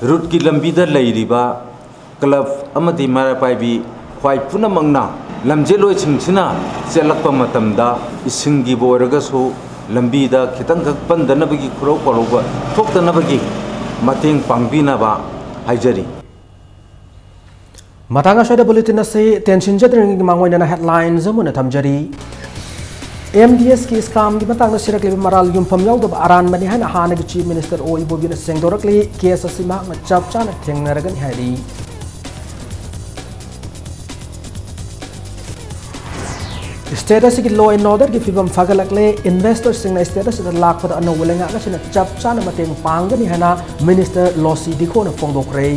routeꯀꯤ ꯂꯝꯕꯤꯗ ꯂꯩꯔꯤꯕ club ꯑꯃꯗꯤ ꯃꯩꯔꯥ ꯄꯥꯏꯕꯤ ꯈ꯭ꯋꯥꯏ ꯄꯨꯝꯅꯃꯛꯅ ꯂꯝꯖꯦꯜꯂꯣꯏꯁꯤꯡꯁꯤꯅ ꯆꯦꯜꯂꯛꯄ ꯃꯇꯝꯗ ꯏꯁꯤꯡꯒꯤꯕꯨ ꯑꯣꯏꯔꯒꯁꯨ ꯂꯝꯕꯤꯗ ꯈꯤꯇꯪꯈꯛ ꯄꯟꯗꯅꯕꯒꯤ ꯈꯨꯔꯧ ꯄꯥꯎꯔꯧꯕ ꯊꯣꯛꯇꯅꯕꯒꯤ ꯃꯇꯦꯡ ꯄꯥꯡꯕꯤꯅꯕ ꯍꯥꯏꯖꯔꯤ꯫ ꯃꯇꯥꯡ ꯑꯁ꯭ꯋꯥꯏꯗ bulletin ꯑꯁꯤ ꯇꯦꯟꯁꯤꯟꯖꯗ꯭ꯔꯤꯉꯩꯒꯤ ꯃꯥꯡꯑꯣꯏꯅꯅ headlines ꯑꯃ ꯑꯣꯏꯅ ꯊꯝꯖꯔꯤ꯫ MDSꯀꯤ scamꯒꯤ ꯃꯇꯥꯡꯗ ꯁꯤꯔꯛꯂꯤꯕ ꯃꯔꯥꯜ ꯌꯨꯝꯐꯝ ꯌꯥꯎꯗꯕ ꯑꯔꯥꯟꯕꯅꯤ ꯍꯥꯏꯅ ꯍꯥꯟꯅꯒꯤ Chief Minister ꯑꯣ ꯏꯕꯣꯕꯤꯅ ꯁꯦꯡꯗꯣꯔꯛꯂꯤ꯫ Case ꯑꯁꯤ ꯃꯍꯥꯛꯅ ꯆꯞ ꯆꯥꯅ ꯊꯦꯡꯅꯔꯒꯅꯤ ꯍꯥꯏꯔꯤ꯫ State ꯑꯁꯤꯒꯤ law and orderꯒꯤ ꯐꯤꯕꯝ ꯐꯒꯠꯂꯛꯂꯦ꯫ Investorꯁꯤꯡꯅ state ꯑꯁꯤꯗ ꯂꯥꯛꯄꯗ ꯑꯅꯧꯕ ꯂꯩꯉꯥꯛ ꯑꯁꯤꯅ ꯆꯞ ꯆꯥꯅ ꯃꯇꯦꯡ ꯄꯥꯡꯒꯅꯤ ꯍꯥꯏꯅ Minister ꯂꯣꯁꯤ ꯗꯤꯈꯣꯅ ꯐꯣꯡꯗꯣꯛꯈ꯭ꯔꯦ꯫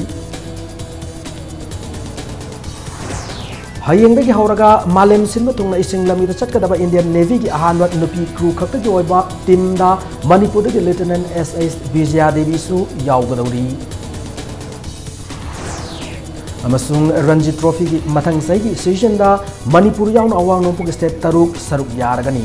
ꯍꯌꯦꯡꯗꯒꯤ ꯍꯧꯔꯒ ꯃꯥꯂꯦꯝ ꯁꯤꯟꯕ ꯊꯨꯡꯅ ꯏꯁꯤꯡ ꯂꯝꯕꯤꯗ ꯆꯠꯀꯗꯕ Indian Navyꯒꯤ ꯑꯍꯥꯟꯕ ꯅꯨꯄꯤ crew ꯈꯛꯇꯒꯤ ꯑꯣꯏꯕ teamꯗ ꯃꯅꯤꯄꯨꯔꯗꯒꯤ Lieutenant S S ꯕꯤꯖꯌꯥ ꯗꯦꯕꯤꯁꯨ ꯌꯥꯎꯒꯗꯧꯔꯤ꯫ ꯑꯃꯁꯨꯡ ꯔꯟꯖꯤ trophyꯒꯤ ꯃꯊꯪ ꯆꯍꯤꯒꯤ seasonꯗ ꯃꯅꯤꯄꯨꯔ ꯌꯥꯎꯅ ꯑꯋꯥꯡ ꯅꯣꯡꯄꯣꯛ state ꯇꯔꯨꯛ ꯁꯔꯨꯛ ꯌꯥꯔꯒꯅꯤ꯫